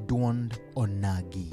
duond onagi.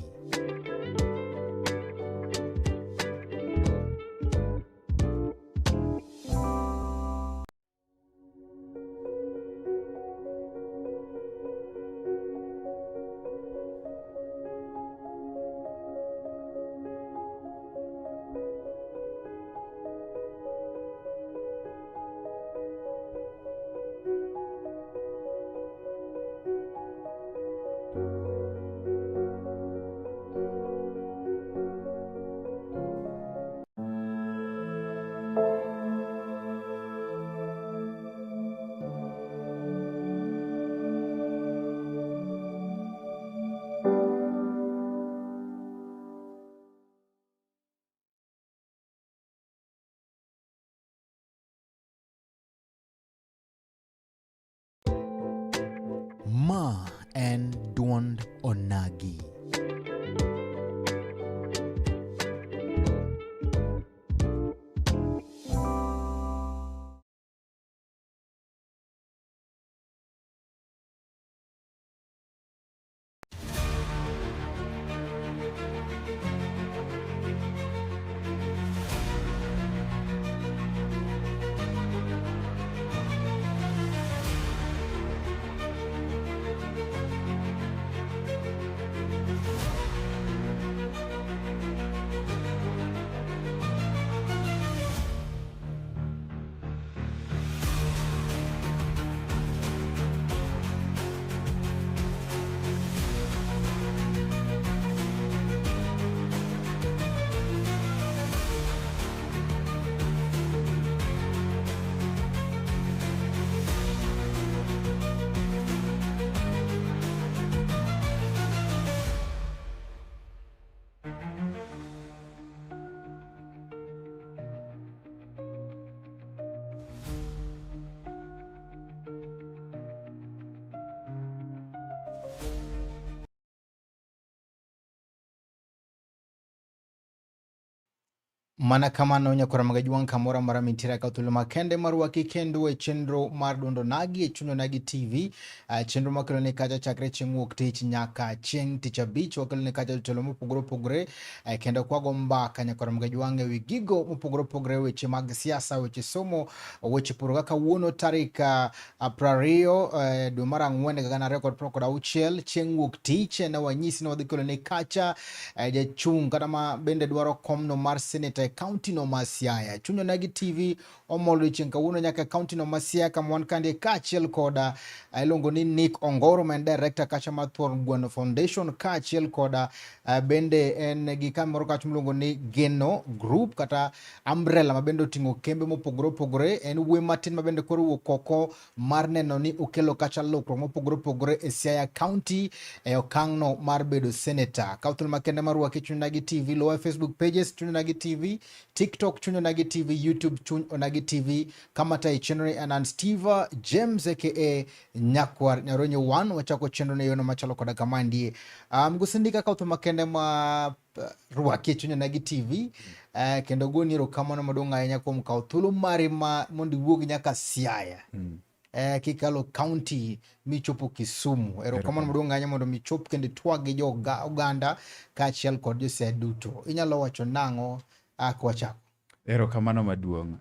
Ma en duond onagi. Mana kamano nyakwar Magajwang' kamoro amora mintiere ka thuolo makende mar rwaki kendo e chenro mar Duond Onagi e Chuny Onagi TV, chenro makelo ni kacha chakre chieng' wuok tich nyaka chieng' tich abich wakelo ni kacha jotelo mopogore opogore kendo kwago mbaka nyakwar Magajwang' e wi gigo mopogore opogore, weche mag siasa, weche somo, weche pur. Kaka kawuono tarik 20 dwe mar ang'wen higa 2026 chieng' wuok tich ne wanyisi ni wadhi kelo ni kacha jachung' kata ma bende dwaro komno mar seneta e kaunti no ma Siaya. Chuny Onagi TV omolo chieng' kawuono nyaka e kaunti no ma Siaya kama wan kande kaachiel koda iluongo ni Nick Ongoro ma en director kacha mar Thuon Gweno Foundation kaachiel koda bende en gi kamoro kacha miluongo ni Geno Group kata umbrella ma bende oting'o kembe mopogore opogore. En wuoyi matin ma bende koro wuok oko mar neno ni okelo kacha lokruok mopogore opogore e Siaya County e okang'no mar bedo senator. Kaw thuolo makende mar rwaki Chuny Onagi TV, luwa e Facebook pages Chuny Onagi TV, TikTok Chuny Onagi TV, YouTube Chuny Onagi TV. Kama tayi chenro ni an Steve James aka Nyakwar Nyaronyo 1 wachako chenro ni yono machalo koda kama ndie. Mgusindika kaw thuolo makende ma rwaki e Chuny Onagi TV kendo goni erokamano maduong' ahinya kuom kawo thuolo mari ma mondo iwuog nyaka Siaya kikalo county michopo Kisumu. Erokamano maduong' ahinya mondo michop kendo itwag gi jo oganda kaachiel kod jo Siaya duto. Inyalo wacho nang'o kwachako? Erokamano maduong'.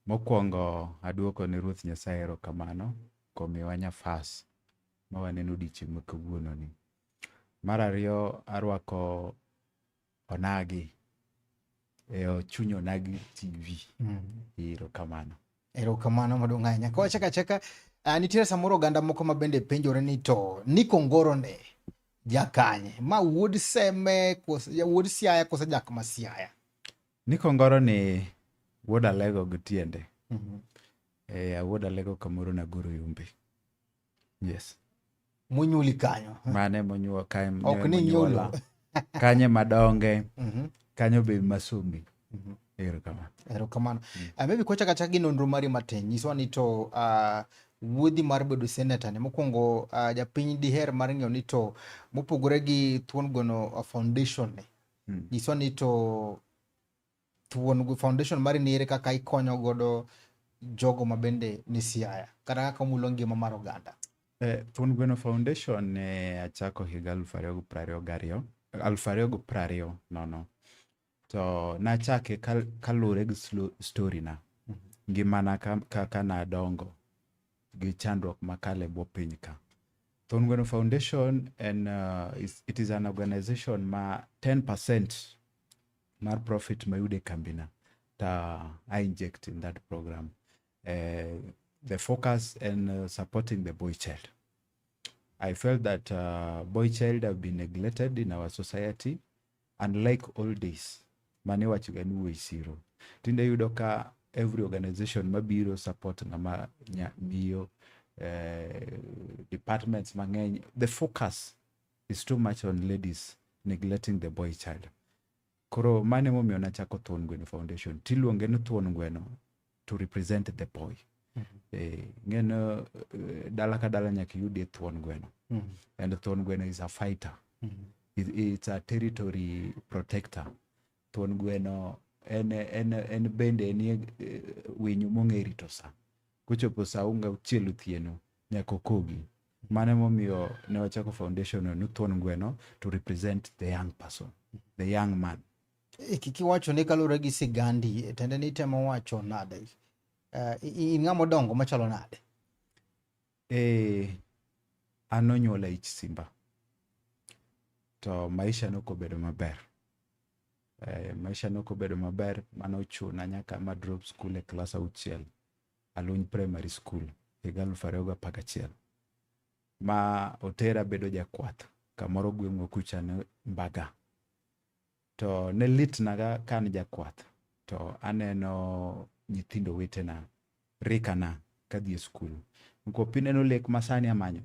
Mokwongo aduoko ne Ruoth Nyasaye erokamano kuom miyowa nafas ma waneno odiochieng' ma kawuono ni. Mar ariyo arwako Onagi e Chuny Onagi TV. Erokamano. Erokamano maduong' ahinya. Ka wachako achaka, nitiere samoro oganda moko ma bende penjore ni to Nick Ongoro ne jakanye? Ma wuod Seme koso wuod Siaya koso jak ma Siaya? Nick Ongoro ni wuod Alego gi tiende. Wuod Alego kamoro Nagoro Yumbe. Yes. Monyuoli kanyo. Mane monyuol kae. Ok ni nyuolo. Kanye madonge. Kanyo be masumi. Erokamano. Erokamano. Maybe kwachako achaka gi nonro mari matin, nyiswa ni to wuodhi mar bedo senator ni mokwongo japiny diher mar ng'eyo ni to mopogore gi Thuon Gono Foundation ni, nyiswa ni to Thuon Foundation mari ni ere kaka ikonyo godo jogo ma bende ni Siaya kata kaka omulo ngima mar oganda. Thuon Gweno Foundation ne achako higa 2022, 2020 nono. To nachake kaluwore gi story na. Ngimana kaka nadongo gi chandruok makale e bwo piny ka. Thuon Gweno Foundation en it is an organization ma 10% mar profit mayudo e kambina ta I inject in that program. The focus en supporting the boy child. I felt that boy child have been neglected in our society, unlike old days mane iwacho ga ni wuoyi siro. Tinde iyudo ka every organization mabiro support ng'ama miyo, departments mang'eny, the focus is too much on ladies, neglecting the boy child. Koro mano emomiyo nachako Thuon Gweno Foundation. Tiluonge ni Thuon Gweno to represent the boy. Ing'eno dala ka dala nyaka iyudie thuon gweno. And thuon gweno is a fighter. It's a territory protector. Thuon gweno en bende enie winyo mong'e rito sa. Kochopo sa 6 otieno nyaka okogi. Mano emomiyo ne wachako foundation no ni Thuon Gweno to represent the young person, the young man. Kiwacho ni kaluwore gi sigandi, tiende ni itemo wacho nade? In ng'ama odongo machalo nade? An nonyuola ich simba. To maisha nok obedo maber. Maisha nok obedo maber mano ochuna nyaka ma drop school e klas 6 Aluny Primary School higa 2011. Ma otera bedo jakwath kamoro gweng'wa kucha ne Mbaga. To ne litna ga ka an jakwath to aneno nyithindo wetena, rikana kadhi e skul. Nikwop ineno lek masani amanyo.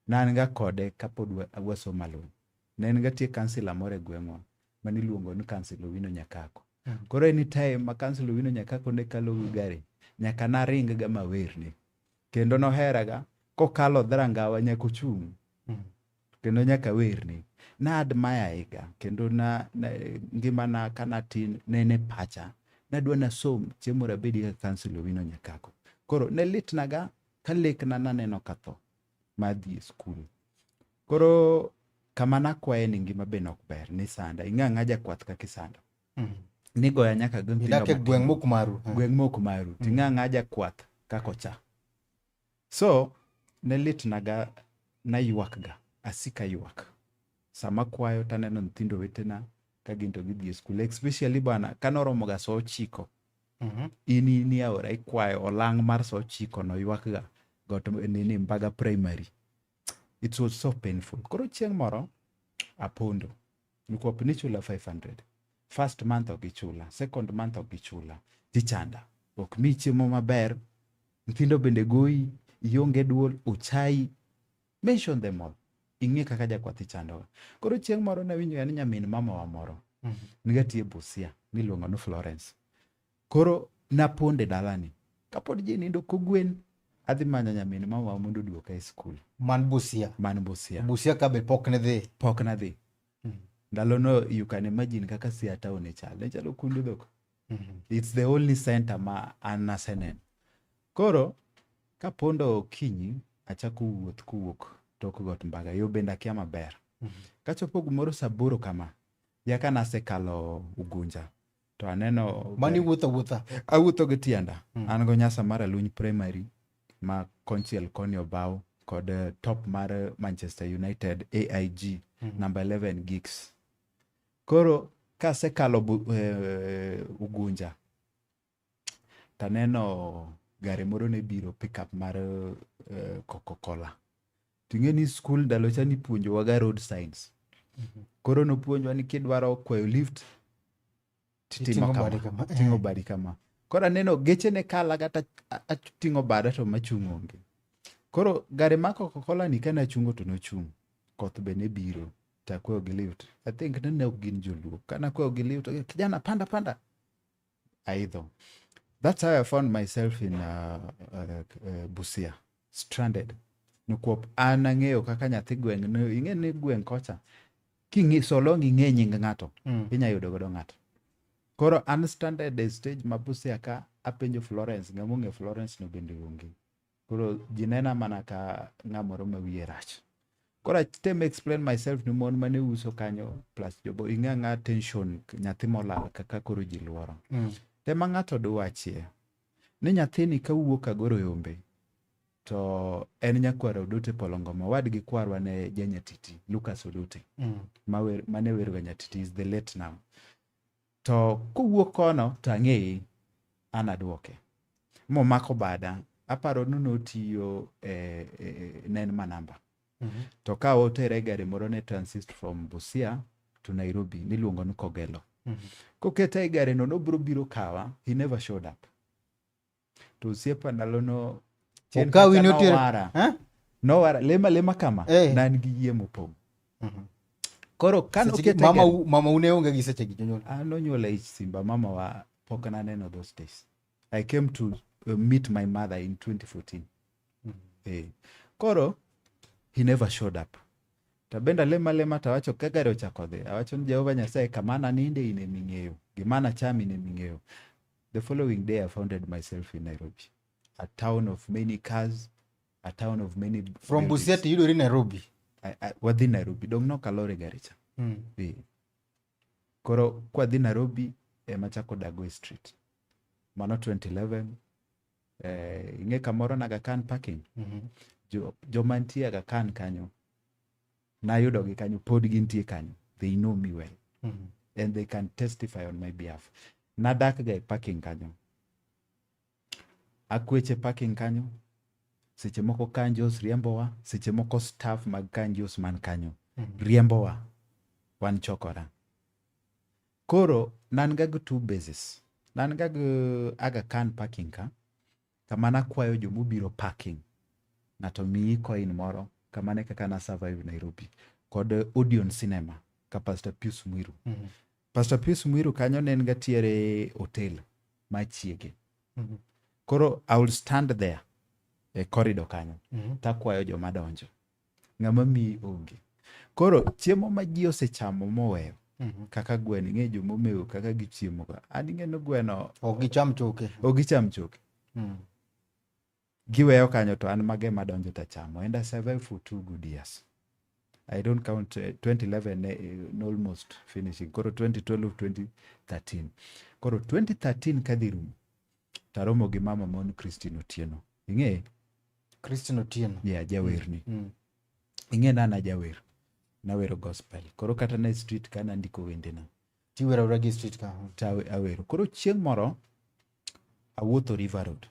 Ne an ga kode kapod wasomo Aluny. Ne en ga tie kansila moro e gweng'wa maniluongo ni Kansila Owino Nyakako. Koro anytime ma Kansila Owino Nyakako ne kalo gi gari, nyaka naring ga mawerne. Kendo noheraga kokalo dharangawa nyaka ochung'. Kendo nyaka awerne. Na admire ga kendo na ngimana kanatin ne en e pacha. Nadwa nasom chieng' moro abedi kaka Kansila Owino Nyakako. Koro ne litna ga ka lekna naneno ka tho mar dhi e skul. Koro kama nakwaye ni ngima be nok ber, nisanda. Ing'e ang'e jakwath kaka isando. Nigoya nyaka gi nyithindo Idak e gweng' mok maru. Gweng' mok maru. Ting'e ang'e jakwath kaka ocha. So ne litna ga, naywak ga, asika ywak. Sama akwayo taneno nyithindo wetena ka gin to gidhi e skul. Especially bana, kanoromo ga sa 9. In in aora ikwayo olang' mar sa 9 no ywak ga got nini Mbaga Primary. It was so painful. Koro chieng' moro apondo. Nikwop nichula 500. First month ok gichula, second month ok gichula. Tichanda. Ok mi chiemo maber. Nyithindo bende goyi, ionge duol, ochayi. Mention them all. Ing'e kaka jakwath ichandoga. Koro chieng' moro nawinjo ni nyamin mamawa moro niga tiye Busia miluongo ni Florence. Koro napondo e dalani. Kapod ji nindo kogwen, adhi manyo nyamin mamawa mondo oduoka e skul. Man Busia. Man Busia. Busia ka be pok ne dhi. Pok nadhi. Ndalono you can imagine kaka Siaya town ne chal. Ne chalo kundu dhok. It's the only center ma an naseneno. Koro kapondo okinyi achako wuoth kowuok tok got Mbaga. Yo bende akia maber. Kachopo gimoro sa 8 kama, yaka nasekalo Ugunja. To aneno Mani wuotho awuotha. Awuotho gi tienda. An go nyasa mar Aluny Primary ma konchiel koni obaw kod top mar Manchester United AIG number 11 Giggs. Koro kasekalo Ugunja taneno gari moro ne biro pickup mar Coca-Cola. Ting'e ni skul ndalo cha nipuonjowa ga road signs. Koro nopuonjwa ni kidwaro kwayo lift titimo Iting'o badi kama, kama. ting'o badi kama. Koro aneno geche ne kala kata ating'o bada to machung' onge. Koro gari mar Coca-Cola ni kane achungo to nochung'. Koth be ne biro to akwayo gi lift. I think ne ok gin joluo. Kane akwayo gi lift, kijana panda panda. Aidho. That's how I found myself in Busia, stranded. Nikwop an ang'eyo kaka nyathi gweng' ne ing'e ni gweng' kocha king'i so long ing'e nying ng'ato inya yudo godo ng'ato. Koro an stranded e stage ma Busia ka apenjo Florence, ng'ama ong'e Florence no bende onge. Koro ji nena mana ka ng'amoro ma wiye rach. Koro atem explain myself ni mon mane uso kanyo plus jobo ing'e ang'a tension nyathi molal kaka koro ji luoro. Tema ng'ato duwachie ni nyathini kawuok Agoro Yombe to en nyakwar Odote Polongoma wadgi kwarwa ne janyatiti Lucas Odote mane weroga nyatiti is the late now. To kowuok kono to ang'eye an aduoke. Momako bada aparo ni notiyo e ne en manamba. To ka otere e gari moro ne transit from Busia to Nairobi niluongo ni Kogelo. Koketa e gari no nobiro biro kawa, he never showed up. To osiepa ndalono chien Okawi kacha notero- nowara. Eh? Nowara lema lema kama Eh. ne an gi yie mopong'. Koro ka Seche gi- noketa e mama gari u- mama u ne onge gi seche gi jonyuol. an nonyuola ich Simba mama wa pok naneno those days. I came to meet my mother in 2014. Eh. Koro he never showed up. To bende alema lema to awacho ka gari ochako dhi. Awacho ni Jehova Nyasaye kama naninde in ema ing'eyo. Gima nacham in ema ing'eyo. The following day I founded myself in Nairobi. A town of many cars, a town of many From buildings. Busia to yudori Nairobi. Wadhi Nairobi. Dong' nokalor e gari cha. Eh. Koro kwadhi Nairobi ema achako dago e street. Mano 2011. Ing'e kamoro na Aga Khan parking. Joma nitie Aga Khan kanyo nayudogi kanyo pod gintie kanyo. They know me well. And they can testify on my behalf. Nadak ga e parking kanyo. Akweche parking kanyo. Seche moko kanjos riembowa, seche moko staff mag kanjos man kanyo riembowa. Wan chokora. Koro nan ga gi two bases. Nan ga gi Aga Khan parking ka, kama nakwayo jomobiro parking. Ng'ato miyi coin moro, kamano e kaka na survive Nairobi. Kod Odeon Cinema ka Pastor Pius Mwiru. Pastor Pius Mwiru kanyo ne en gatiere hotel machiege. Koro I will stand there e corridor kanyo takwayo joma donjo. Ng'ama miyi onge. Koro chiemo ma ji osechamo moweyo kaka gweno, ing'e jomomewo kaka gichiemo ga. An ing'e ni gweno Ok gicham choke. ok gicham choke. Giweyo kanyo to an mage madonjo tachamo. And I survived for 2 good years. I don't count 2011 ne almost finishing. Koro 2012, 2013. Koro 2013 kadhi rumo, taromo gi mama mon Christine Otieno. Ing'e? Christine Otieno. Yeah, jawerni. Ing'e na an ajawer. Nawero gospel. Koro kata na e street ka nandiko wendena. Tiwero awera gi street ka. To awero. Koro chieng' moro awuotho River Road.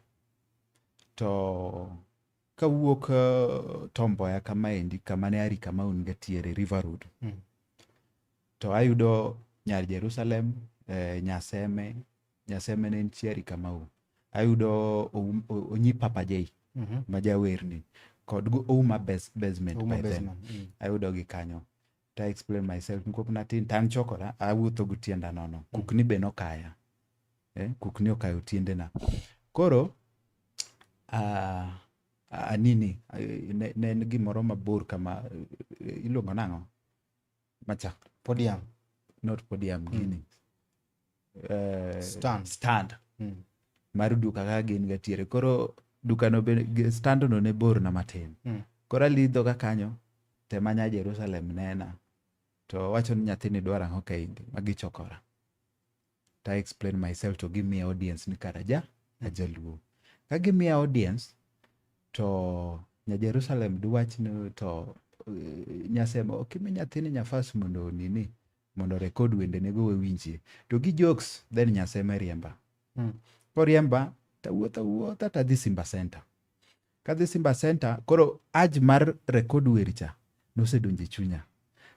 To kawuok Tom Mboya kamaendi, kama ne Harry Kamau ni gatiere River Road. To ayudo nyar Jerusalem, Nyaseme, Nyaseme ne nitie Harry Kamau. Ayudo Onyi Papa J, ma jawerni, kod Ouma Basement Ouma by then. Basement. Ayudo gi kanyo. To I explain myself, nikop natin, to an chokora, awuotho gi tienda nono. Kukni be nokaya. Kukni okayo tiendena. Koro, nini, ne en gimoro mabor kama, iluongo nang'o? Macha. Podium. Not podium, gini. Stand. Stand. Mar duka kaka gin gatiere. Koro dukano be, stand no ne bor na matin. Koro alidho ga kanyo, tema nya Jerusalem nena. To wacho ni nyathini dwaro ang'o ka indi, magichokora. To I explain myself to gimiya audience ni kara ja, ajaluo. Ka gimiya audience, to nya Jerusalem duwach ni to nyasema, ok imi nyathini nyafas mondo nini, mondo record wendene go wawinjie. To gi jokes, then nyasema riemba. Koriemba, tawuotho awuotha tadhi Simba Center. Kadhi Simba Center, koro urge mar record wer cha nosedonjo e chunya.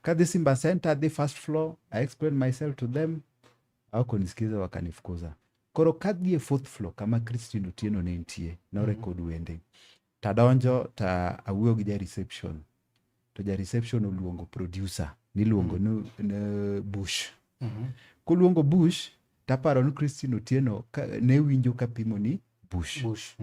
Kadhi Simba Center, adhi first floor, I explain myself to them, hawakunisikiza wakanifukuza. Koro kadhi e fourth floor kama Christine Otieno ne nitie, no record wende. Tadonjo ta awuoyo gi ja reception. To ja reception oluongo producer, niluongo ni Bush. Koluongo Bush, taparo ni Christine Otieno ne winjo kapimo ni Bush. Bush.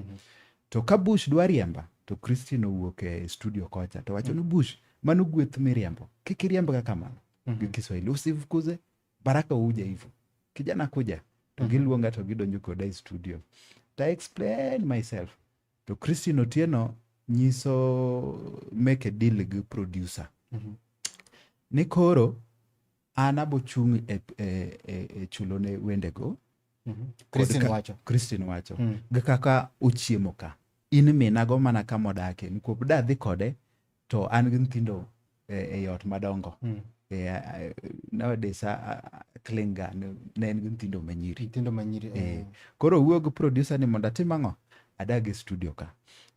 To ka Bush dwa riemba, to Christine owuok e studio kocha to wacho ni Bush, mano gweth miriembo. Kik iriemb ga kamano. Gi Kiswahili, usifukuze, baraka uje hivyo. Kijana kuja, to giluonga to gidonjo koda e studio. To I explain myself. To Christine Otieno nyiso make a deal gi producer. Ni koro an abo chung' e chulo ne wendego. Christine wacho. Christine wacho. Gi kaka ochiemo ka. In minago mana kama odake. Nikop dadhi kode to an gi nyithindo e ot madongo. Nowadays Klinga ne en gi nyithindo manyiri. Nyithindo manyiri. Koro wuo gi producer ni mondo atim ang'o? Adag e studio ka.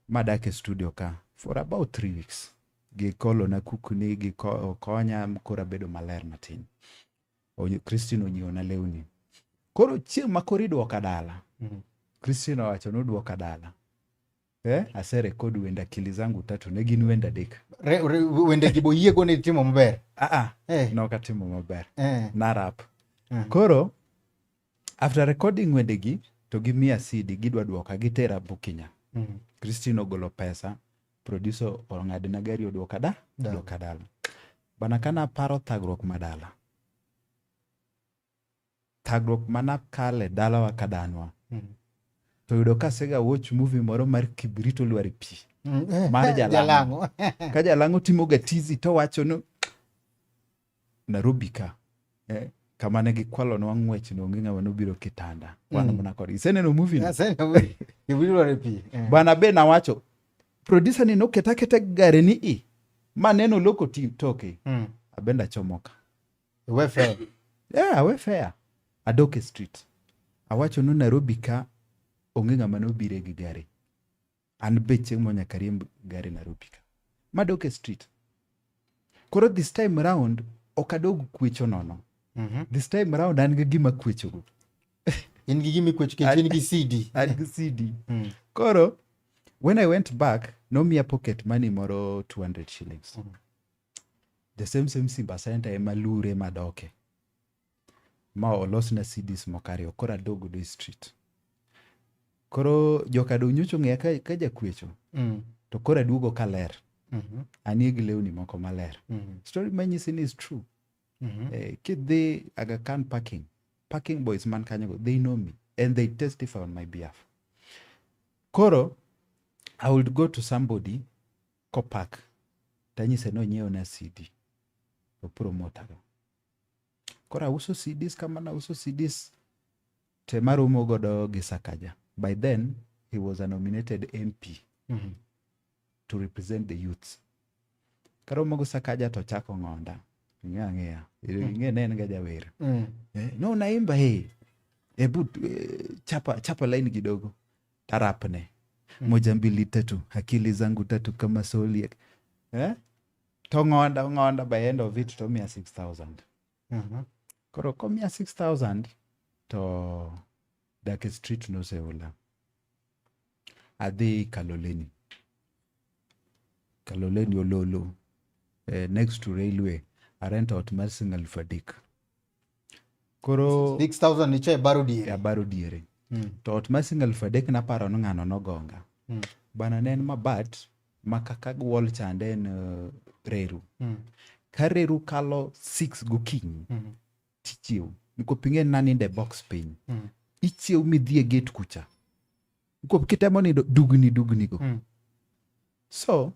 Madak e studio ka for about 3 weeks. Gikolona kukni, gikonya, koro abedo maler matin. Christine onyiewona lewni. Koro chieng' ma koro idwoka dala, Christine owacho ni odwoka dala. Aserekod wende akili zangu tatu, ne gin wende adek. Wende gi boyiego ni timo maber? Nok atimo maber. Narap. Koro, after recording wendegi, to gimiya CD, gidwa dwoka, gitera Bukinya. Christine ogolo pesa, producer ong'adna gari odwoka da, odwoka dala. Bana kana aparo thagruok ma dala. Thagruok manakale dalawa ka danwa. To yudo ka asega watch movie moro mar Kibirito olwar e pi. Mar Jalang'o. Ka Jalang'o timo ga tizi to wacho ni Nairobi ka. Kama ne gikwalonwa ng'wech no onge ng'ama nobiro kitanda. Wan mana kodgi. Iseneno movie no? Aseneno movie. Kibirito olwar e pi. Bana be nawacho, producer ni noketa aketa gare ni i. Ma neno loko toke. Abende achomo ka. Iwe fair. Yeah, awe fair. Adok e street. Awacho ni Nairobi ka onge ng'ama nobire gi gari. An be chieng' moro nyaka riemb gari Nairobi ka. Madok e street. Koro this time round ok adog kwecho nono. This time round an gi gima kwechogo. In gi gima ikwecho nikech in gi CD. An gi CD. Koro when I went back, nomiya pocket money moro 200 shillings. The same Simba Center ema lure madoke. Ma olosna CDs moko ariyo, koro adog godo e street. Koro joka dong' nyocha ong'eya ka jakwecho. To koro aduogo kaler. Anie gi lewni moko maler. Story manyisi ni is true. Kidhi Aga Khan parking, parking boys man kanyogo, they know me and they testify on my behalf. Koro, I would go to somebody kopak, tanyise ni onyiewna CD, opromotago. Koro auso CDs kama nauso CDs, te maromo godo gi Sakaja. By then, he was a nominated MP to represent the youths. Karomo gi Sakaja to chako ng'onda. Ing'e ang'eya. Ing'e ne en ga jawer. No naimba he. Ebu chapa line kidogo. Tarapne. Moja mbili tatu, akili zangu tatu kama soli. To ng'onda by end of it to miya 6,000. Koro komiya 6,000 to dak e street noseola. Adhi Kaloleni. Kaloleni Ololo. Next to railway. Arent ot mar siling alufu adek. Koro 6,000 niche e baro diere. E baro diere. To ot mar siling alufu adek naparo ni ng'ano nogonga. Bana ne en mabat ma kaka wall chande en reru. Ka reru kalo 6 gokinyi, tichiew. Nikop ing'e ni nanindo e box piny. Ichiew midhi e gate kucha. Nikop kitemo nindo dugni dugni go. So,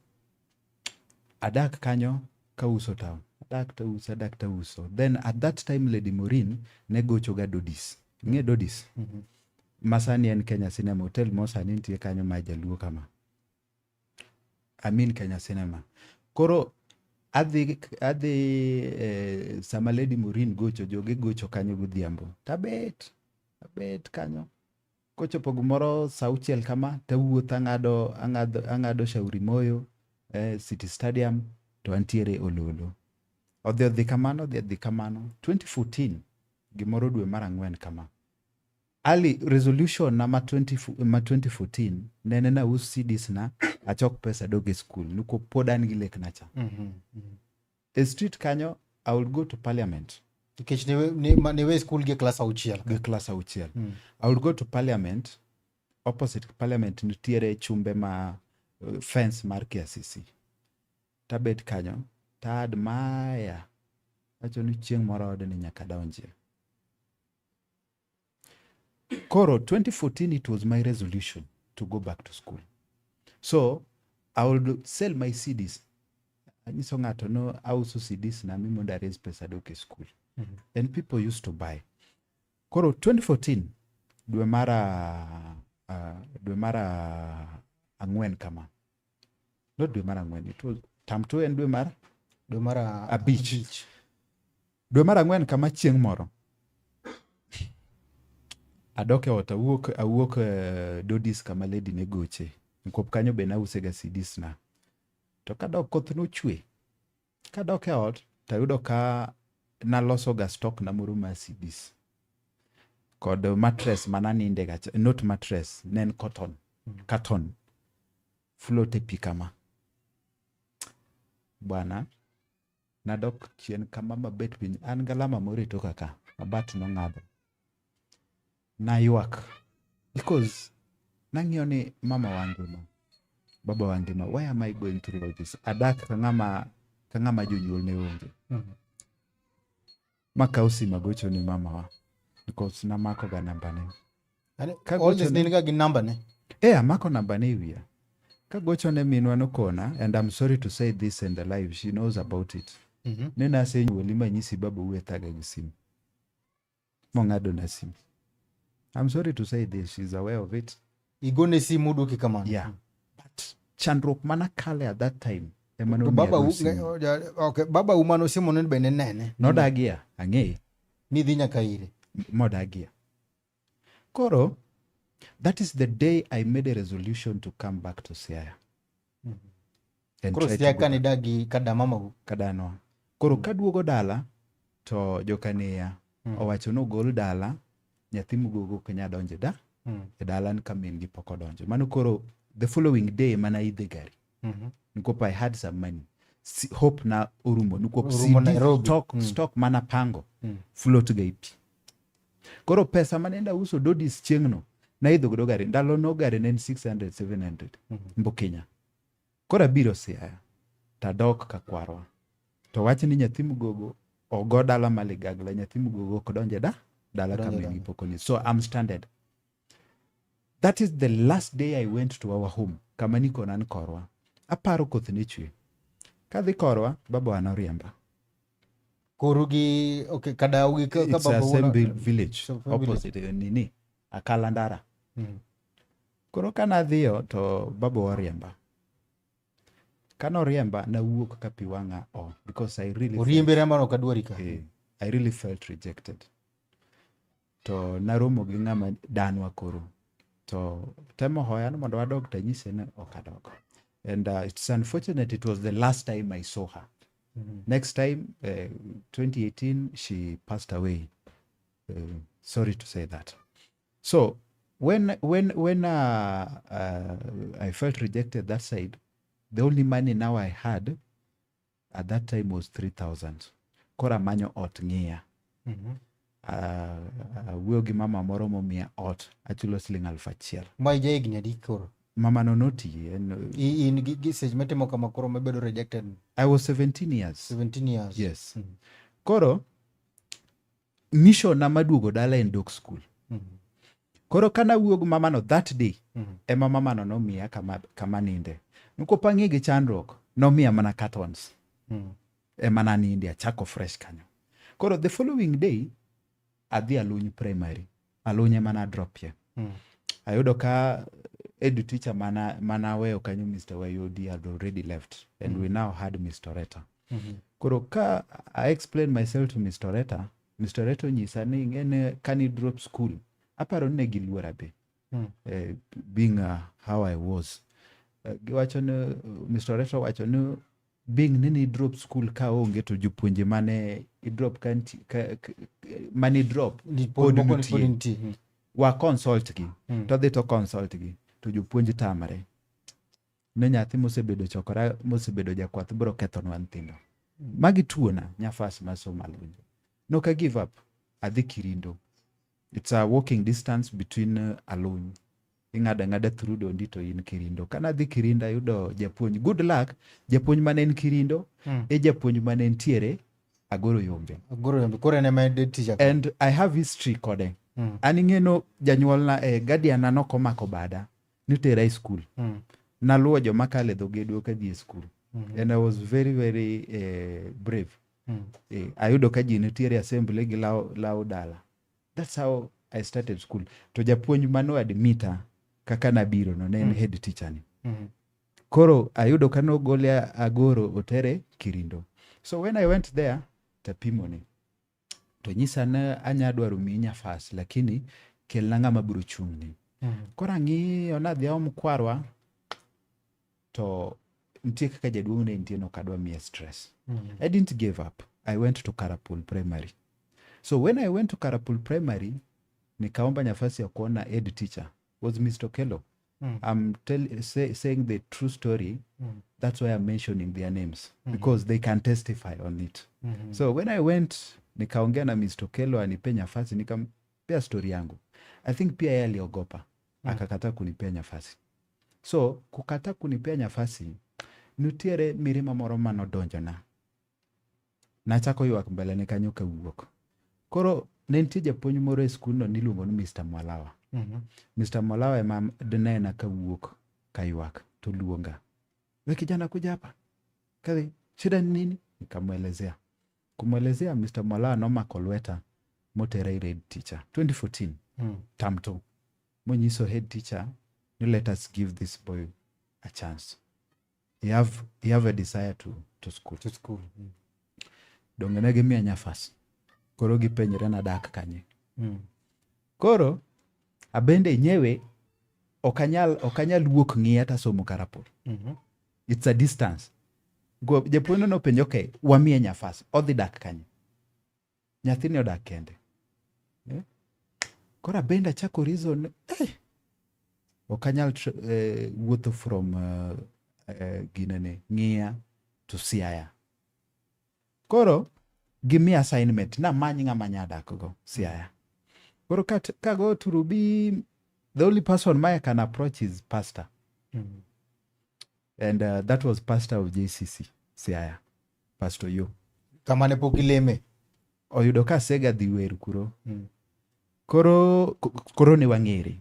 adak kanyo kauso town. Adak tauso, adak tauso. Then at that time Lady Maureen ne gocho ga Dodis. Ing'e Dodis? Ma sani en Kenya Cinema Hotel mo sani nitie kanyo ma jaluo kama. I mean Kenya Cinema. Koro adhi sama Lady Maureen gocho, joge gocho kanyo godhiambo. Tabet, abet kanyo. Kochopo gimoro saa auchiel kama, tawuotho ang'ado Shauri Moyo, City Stadium, to antiere Ololo. Odhi odhi kamano, odhi odhi kamano. 2014, gimoro dwe mar ang'wen kama. Ali, resolution na ma 2014, nene na us CDs na, achok pesa dog e school. Nuko pod an gi lek na cha. E street kanyo, I will go to parliament. Nikech ne we school gi class auchiel. Gi class auchiel. I will go to parliament. Opposite parliament nitiere chumbe ma fence mar KICC. Tabet kanyo, ta admire. Wacho ni chieng' moro odni nyaka donjie. Koro 2014 it was my resolution to go back to school. So I would sell my CDs. Anyiso ng'ato no auso CDs na mi mondo raise pesa adok e school. And people used to buy. Koro 2014 dwe mar ang'wen kama. Not dwe mar ang'wen, it was term 2 en dwe mar Dwe mar abich. Dwe mar ang'wen kama chieng' moro. Adok e ot awuok Dodis kama lady ne goche. Nikop kanyo be nause ga CDs na. To kadok koth nochwe. Kadok e ot tayudo ka naloso ga stock na moro mar CDs. Kod mattress mananinde ga, not mattress, ne en cotton. Carton. Float e pi kama. Bwana, nadok chien kama mabet piny. An galama moro e toka ka, mabat nong'ado. Naywak. Because nang'iyo ni mama wa ngima, baba wa ngima, why am I going through all this? Adak ka ng'ama jonyuol ne onge. Makaw simu agocho ni mama wa. Because namako ga namba ne. All this ne ga gi namba ne? Eh, amako namba ne e wiya. Kagocho ne minwa nokona, and I'm sorry to say this in the live, she knows about it. Ne nasenyuoli manyisi baba uwe thaga gi simu. Mong'ado na simu. I'm sorry to say this, she's aware of it. Igone simu duoki kamano. Yeah. But chandruok mana kale at that time ema To nomiyo baba ago u, simu. okay, baba u mano simu ne be ne nene. Nodagia, ang'eye. Nidhi nyaka ire. Modagia. Koro, that is the day I made a resolution to come back to Siaya. And Koro try to Siaya go ka nidagi kada mama u. Kadanwa. Koro kaduogo dala to jokaneya owacho ni ogol dala nyathi mugogo ok nyal donjo da e dala ni ka min gi pok odonjo. Mano koro the following day mana idhe gari. Nikop I had some money. Hope na orumo nikop Orumo CD Nairobi. stock, stock mana pango float ga e pi. Koro pesa manenda uso Dodis chieng'no naidho godo gari. Ndalo no gari ne en 600 700 Mbukinya. Koro abiro Siaya tadok ka kwarwa. To wach ni nyathi mugogo ogo dala ma ligagla nyathi mugogo ok donje da dala ka Donjo min gi dala. pok onyis. So I'm stranded. That is the last day I went to our home kama nikona ni korwa. Aparo koth ne chwe. Kadhi korwa baba noriemba. Koru gi okay kada gi ka It's baba a same village Same village. opposite nini Akalandara. Koro kanadhiyo to baba oriemba. Kanoriemba nawuok ka pi wang'a o because I really Oriembe riemba no kadwari ka. I really felt rejected. To naromo gi ng'ama danwa koro. To temo hoya ni mondo wadog tanyise ni ok adog. And it's unfortunate it was the last time I saw her. Next time, 2018, she passed away. Sorry to say that. So when I felt rejected that side, the only money now I had at that time was 3,000. Koro amanyo ot ng'iya. Awuoyo gi mama moro momiya ot, achulo siling 1,000. Ma ija higni adi koro? Mama no noti. En, In gi seche mitimo kama koro mibedo rejected I was 17 years. 17 years. Yes. Koro mission na maduogo dala en dok school. Koro kana wuoyo gi mamano that day, ema mamano nomiya kama ninde. Nikop ang'e gi chandruok, nomiya mana cartons. Ema naninde, achako fresh kanyo. Koro the following day, adhi Aluny Primary. Aluny ema nadropie. Ayudo ka edu teacher mana weyo kanyo Mr. Wayodi had already left and we now had Mr. Reta. Koro ka I explain myself to Mr. Reta, Mr. Reta onyisa ni ing'e kani drop school, aparo ni ne giluora be. Being how I was. Giwacho ni Mr. Reta wacho ni being ni drop school ka onge to jopuonje mane i drop ka mane i drop Pod pod moko nitie. pod nitie. Wa consult gi to dhi to consult gi to jopuonj tamre ne nyathi mosebedo chokora mosebedo jakwath biro kethonwa nyithindo magi tuona nyafas masomo Aluny nok a give up adhi Kirindo. It's a walking distance between Aluny ing'ado ang'ada through Dondi to in Kirindo. Kana dhi Kirindo ayudo japuonj, good luck, japuonj mane en Kirindo e japuonj mane ntiere Agoro Yombe. Agoro Yombe koro en ema en teacher. And I have history kode. An ing'eno janyuolna guardian na nokomako bada nitera e school. Naluwo joma kalo e dho gedo kadhi e skul. And I was very very brave. Ayudo ka ji nitiere assembly gi law, law dala. That's how I started school. To japuonj mano admita kaka nabiro no ne en head teacher ni. Koro ayudo ka nogole Agoro otere Kirindo. So when I went there, tapimone. To nyisa ni anya dwaro miyi nyafas lakini kelna ng'ama biro chung'ni. Koro ang'iyo nadhi aom kwarwa to nitie kaka jaduong' ne nitie nok adwa miye stress. I didn't give up. I went to Karapul Primary. So when I went to Karapul Primary, nikaomba nafasi ya kuona head teacher was Mr. Okello. I'm saying the true story. That's why I'm mentioning their names because they can testify on it. So when I went, nikaongea na Mr. Okello anipe nafasi, nikampea story yangu. I think pia yeye aliogopa, akakataa kunipea nafasi. So kukataa kunipea nafasi, nitiere mirima moro manodonjona. Nachako ywak mbele ne kanyo kawuok. Koro ne nitie japuonj moro e skundno niluongo ni Mr. Mwalawa. Mr. Mwalawa ema nena kawuok kaywak to luonga. We kijana kuja hapa. Kadhi, shida ni nini? Nikamwelezea. Kumwelezea Mr. Mwalawa nomako lweta motera ir head teacher 2014 term 2. Monyiso head teacher ni let us give this boy a chance. He have a desire to school. To school. Donge ne gimiya nafas. Koro gipenjre nadak kanye. Koro abende nyewe ok anyal wuok ng'iya tasomo Karapol. It's a distance. Go, japuonj no nopenjo okay, wamiye nafas, odhi dak kanye? Nyathini odak kende. Eh? Koro abende achako reason, ok anyal wuotho from ginene Ng'iya to Siaya. Koro gimiya assignment namany ng'ama nya dak go Siaya. Koro kago Turubi, the only person ma I can approach is pastor. And that was pastor of JCC Siaya, Pastor Yo. Kama ne pok ileme. Oyudo ka asega dhi wer kuro. Koro ne wang'ere.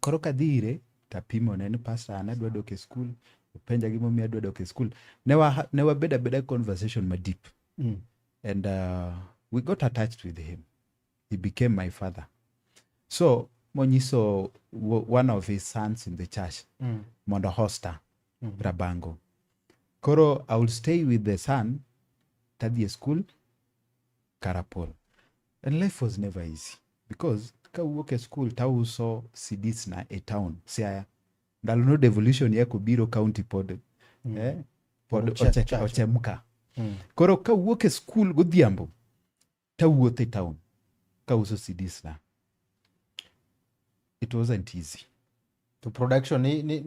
Koro kadhi ire tapimone ni pastor an adwa dok e skul. Openja gimomiyo adwa dok e skul. Ne wabedo abeda conversation ma deep. And we got attached with him. He became my father. So monyiso one of his sons in the church mondo hosta Rabango. Koro I will stay with the son tadhi e school Karapol. And life was never easy because kawuok e school tauso CDs na e town Siaya. Ndalo no devolution yako biro county pod pod Chacho. Ochemka. Koro kawuok e school godhiambo tawuotho e town kauso CDs na. It wasn't easy. To production ni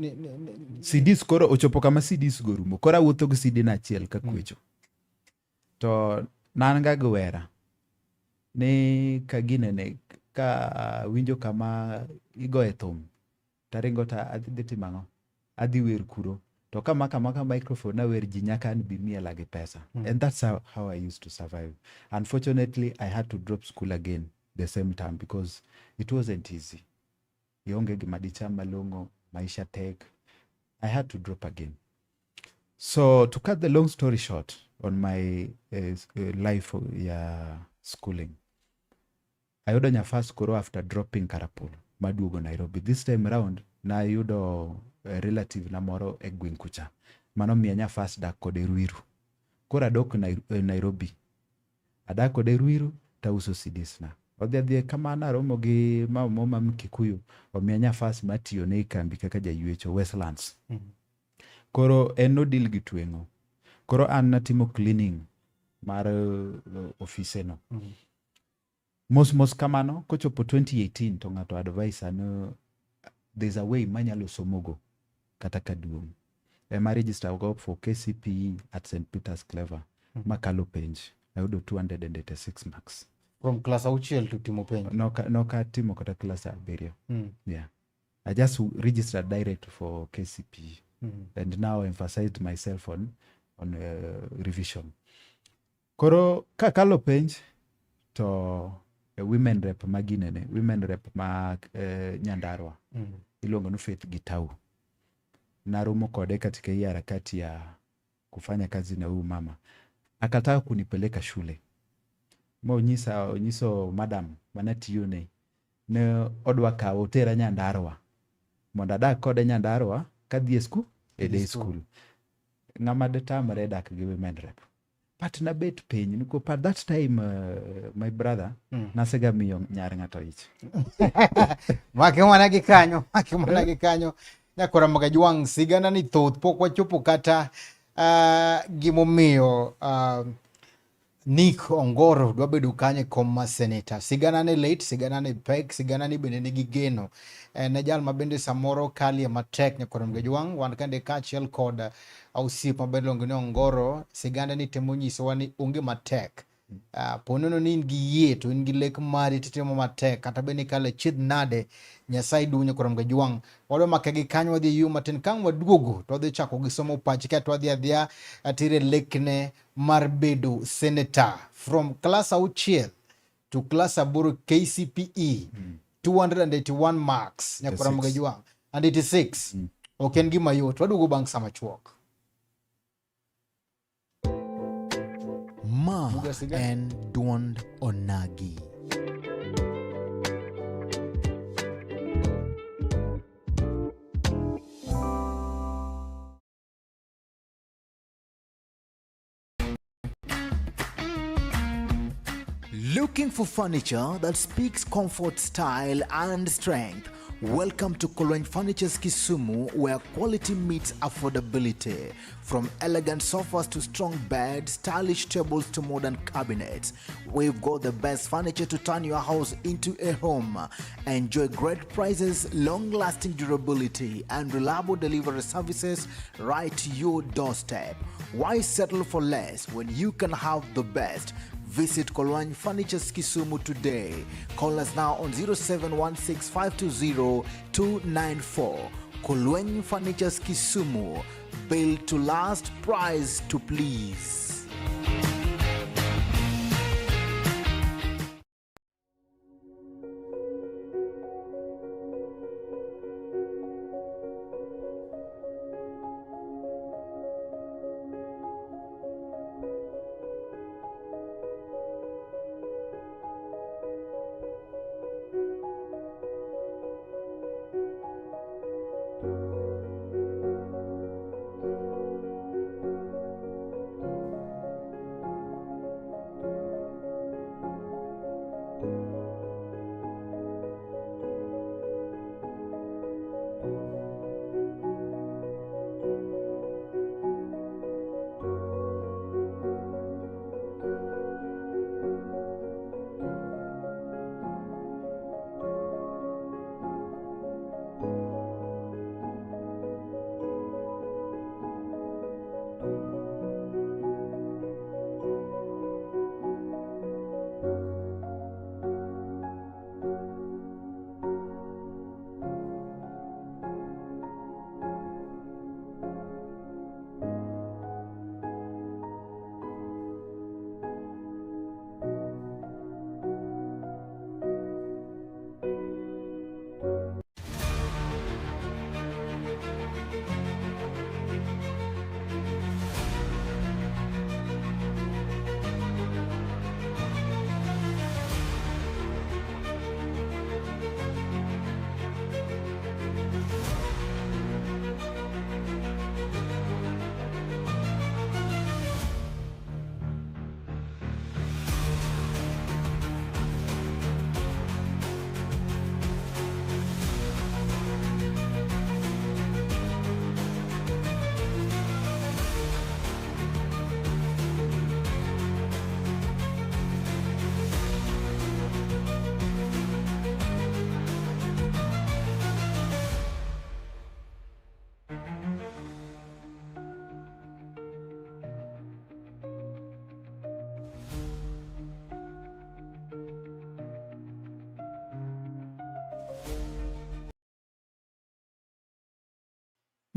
CDs koro ochopo kama CDs go rumo. Koro awuotho gi CD na achiel ka kwecho. To nan ga gi wera ni ka ginene ka winjo kama igoye thum taringo ta adhi timo ang'o? Adhi wer kuro. To kamako amaka microphone awer ji nyaka an bi miela gi pesa. And that's how I used to survive. Unfortunately, I had to drop school again the same time because it wasn't easy. Ionge gima dicham malong'o, maisha tek. I had to drop again. So to cut the long story short on my life ya schooling, ayudo nyafas koro after dropping Karapul maduogo Nairobi. This time round nayudo relative na moro e gweng' kucha manomiya nyafas dak kode Ruiru. Koro adok Nairobi. Adak kode Ruiru tauso CDs na. Odhi adhiya kamano aromo gi mama moro ma Mkikuyu omiya nyafas matiyone e kambi kaka jaywecho Westlands. Koro en nodil gi tweng'o. Koro an natimo cleaning mar ofise no. Mos mos kamano kochopo 2018 to ng'ato advise ni there's a way manyalo somogo kata kaduong'. Ema register go for KCPE at St. Peter's Clever makalo penj. Ayudo 286 marks. From class auchiel to timo penj. Noka timo kata class abiriyo. Yeah. I just registered direct for KCPE and now emphasized myself on revision. Koro kakalo penj to women rep ma ginene, women rep ma Nyandarua iluongo ni Faith Gitau. Naromo kode katika hii harakati ya kufanya kazi na huyu mama. Akataka kunipeleka shule. Ma onyisa onyiso madam manatiyone ne odwa kawo otera Nyandarua mondo adag kode Nyandarua kadhi e skul e day school. Ng'ama detamre dak gi women rep. But nabet piny nikop at that time my brother nasega miyo nyar ng'ato ich. Make mana gi kanyo, make mana gi kanyo. Nyakora Magajwang' sigana ni thoth pok wachopo kata gimomiyo Nick Ongoro dwa bedo kanyo e kom mar seneta. Sigana ne lit, sigana ne pek, sigana ni bende nigi geno. En e jal ma bende samoro kalie matek Nyakora Magajwang'. Wan kande kaachiel kod osiep maber iluongo ni Ongoro, sigana ni temo nyisowa ni onge matek. Po nono ni in gi yie to in gi lek mari titimo matek kata bed ni kale chiedh nade Nyasaye duong' Nyakora Magajwang'. Wadwa make gi kanyo wadhi e yueyo matin kang' waduogo to wadhi chako gi somo pachi kaeto wadhi adhiya tire lekne mar bedo senator from class auchiel to class aboro KCPE 281 marks Nyakora Magajwang' and 86 ok en gima yot. Waduogo bang' sama chuok. Ma en duond Onagi. Looking for furniture that speaks comfort, style, and strength? Welcome to Kolweny Furnitures Kisumu, where quality meets affordability. From elegant sofas to strong beds, stylish tables to modern cabinets, we've got the best furniture to turn your house into a home. Enjoy great prices, long-lasting durability, and reliable delivery services right to your doorstep. Why settle for less when you can have the best? Visit Kolwany Furnitures Kisumu today. Call us now on 0716520294. Kolwany Furnitures Kisumu, built to last, price to please.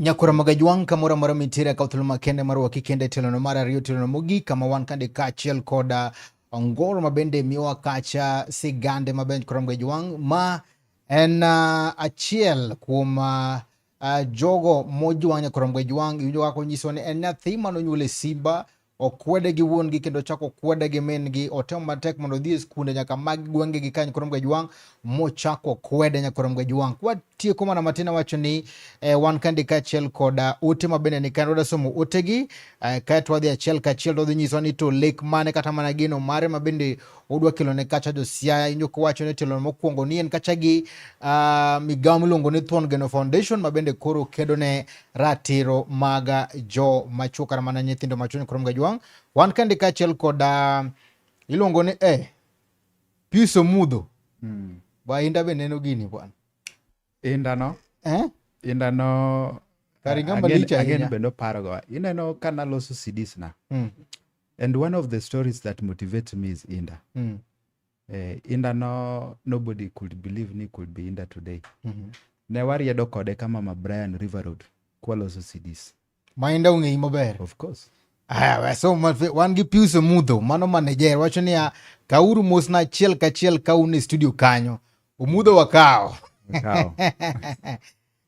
Nyakora Magajwang' kamoro amora mintiere akaw thuolo makende mar waki kende tielo mar ariyo tielo mogik kama wan kande kaachiel kod Ongoro ma bende miyowa kacha sigande maber Nyakora Magajwang' ma en achiel kuom Jogo mojwang' nyakorom gajwang' iwinjo kaka onyiso ni en nyathi mane onyuol e simba, okwede gi wuon gi kendo ochako okwede gi min gi, otemo matek mondo odhi e skunde nyaka mag gwenge gi ka nyakorom gajwang' mochako okwede nyakorom gajwang'. Kwatieko mana matin awacho ni wan kandi kaachiel koda ote mabende ni kendo wadwa somo otegi kaeto wadhi achiel kachiel to odhi nyisowa ni to lek mane kata mana geno mare mabende odwa kelo ne kacha jo Siaya. Injo kowacho ni telo mokwongo ni en kacha gi migawo miluongo ni Thuon Geno Foundation mabende koro kedo ne ratiro mag jo machuo kata mana nyithindo machuo nyakorom gajwang'. Wan kende kaachiel kod iluongo ni Pius Omudho. Ba Inda be neno gini bwana. Inda no. Eh? Inda no. Kar ing'ama lich ahinya. Again bende oparogo. Ineno ka naloso CDs na. And one of the stories that motivates me is Inda. Inda no, nobody could believe ni could be Inda today. Ne wariedo kode kama ma Brian River Road kwaloso CDs. Ma Inda ong'eyi maber. Of course. Aya, so wan gi Pius Omudho, mano manager, wacho niya, kauru mosna achiel kachiel ka un e studio kanyo. Omudho wakawo. Wakawo.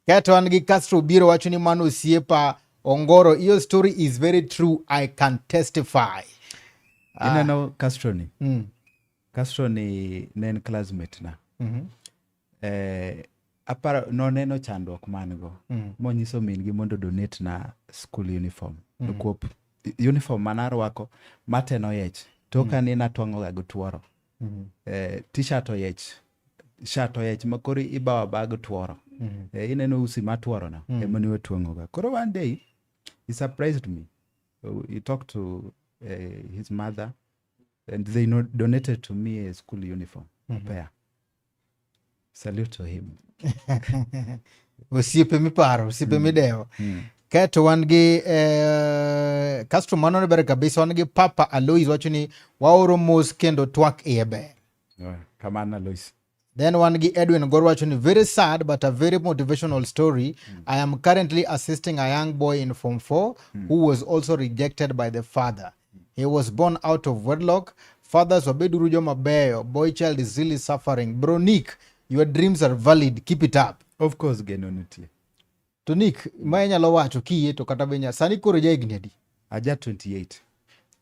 Kaeto wan gi Castro biro wacho ni mano osiepa Ongoro, your story is very true, I can testify. Ineno Castro ni? Castro ni ne en classmate na. Aparo noneno chandruok man go. Monyiso min gi mondo donate na school uniform. Nikuop uniform manarwako maten oyiech. Toka ni natwang'o ga gi tuoro. T-shirt oyiech, shirt oyiech ma koro ibawo abawa gi tuoro. Ineno usi matuoro no ema ne watwang'o ga. Koro one day he surprised me. He talked to his mother and they donated to me a school uniform pair. Salute to him. Osiepe miparo, osiepe midewo. Kaeto wan gi Castro, mano ne ber kabisa. Wan gi Papa Alois wacho ni waoro mos kendo twak iye ber. Kamano Alois. Then wan gi Edwin Gor wacho ni very sad but a very motivational story. I am currently assisting a young boy in Form 4 who was also rejected by the father. He was born out of wedlock. Fathers wabeduru joma beyo. Boy child is really suffering. Bro Nick, your dreams are valid. Keep it up. Of course geno nitie. To Nick, ma inyalo wacho kiyie to kata be sani koro ja higni adi? Aja 28.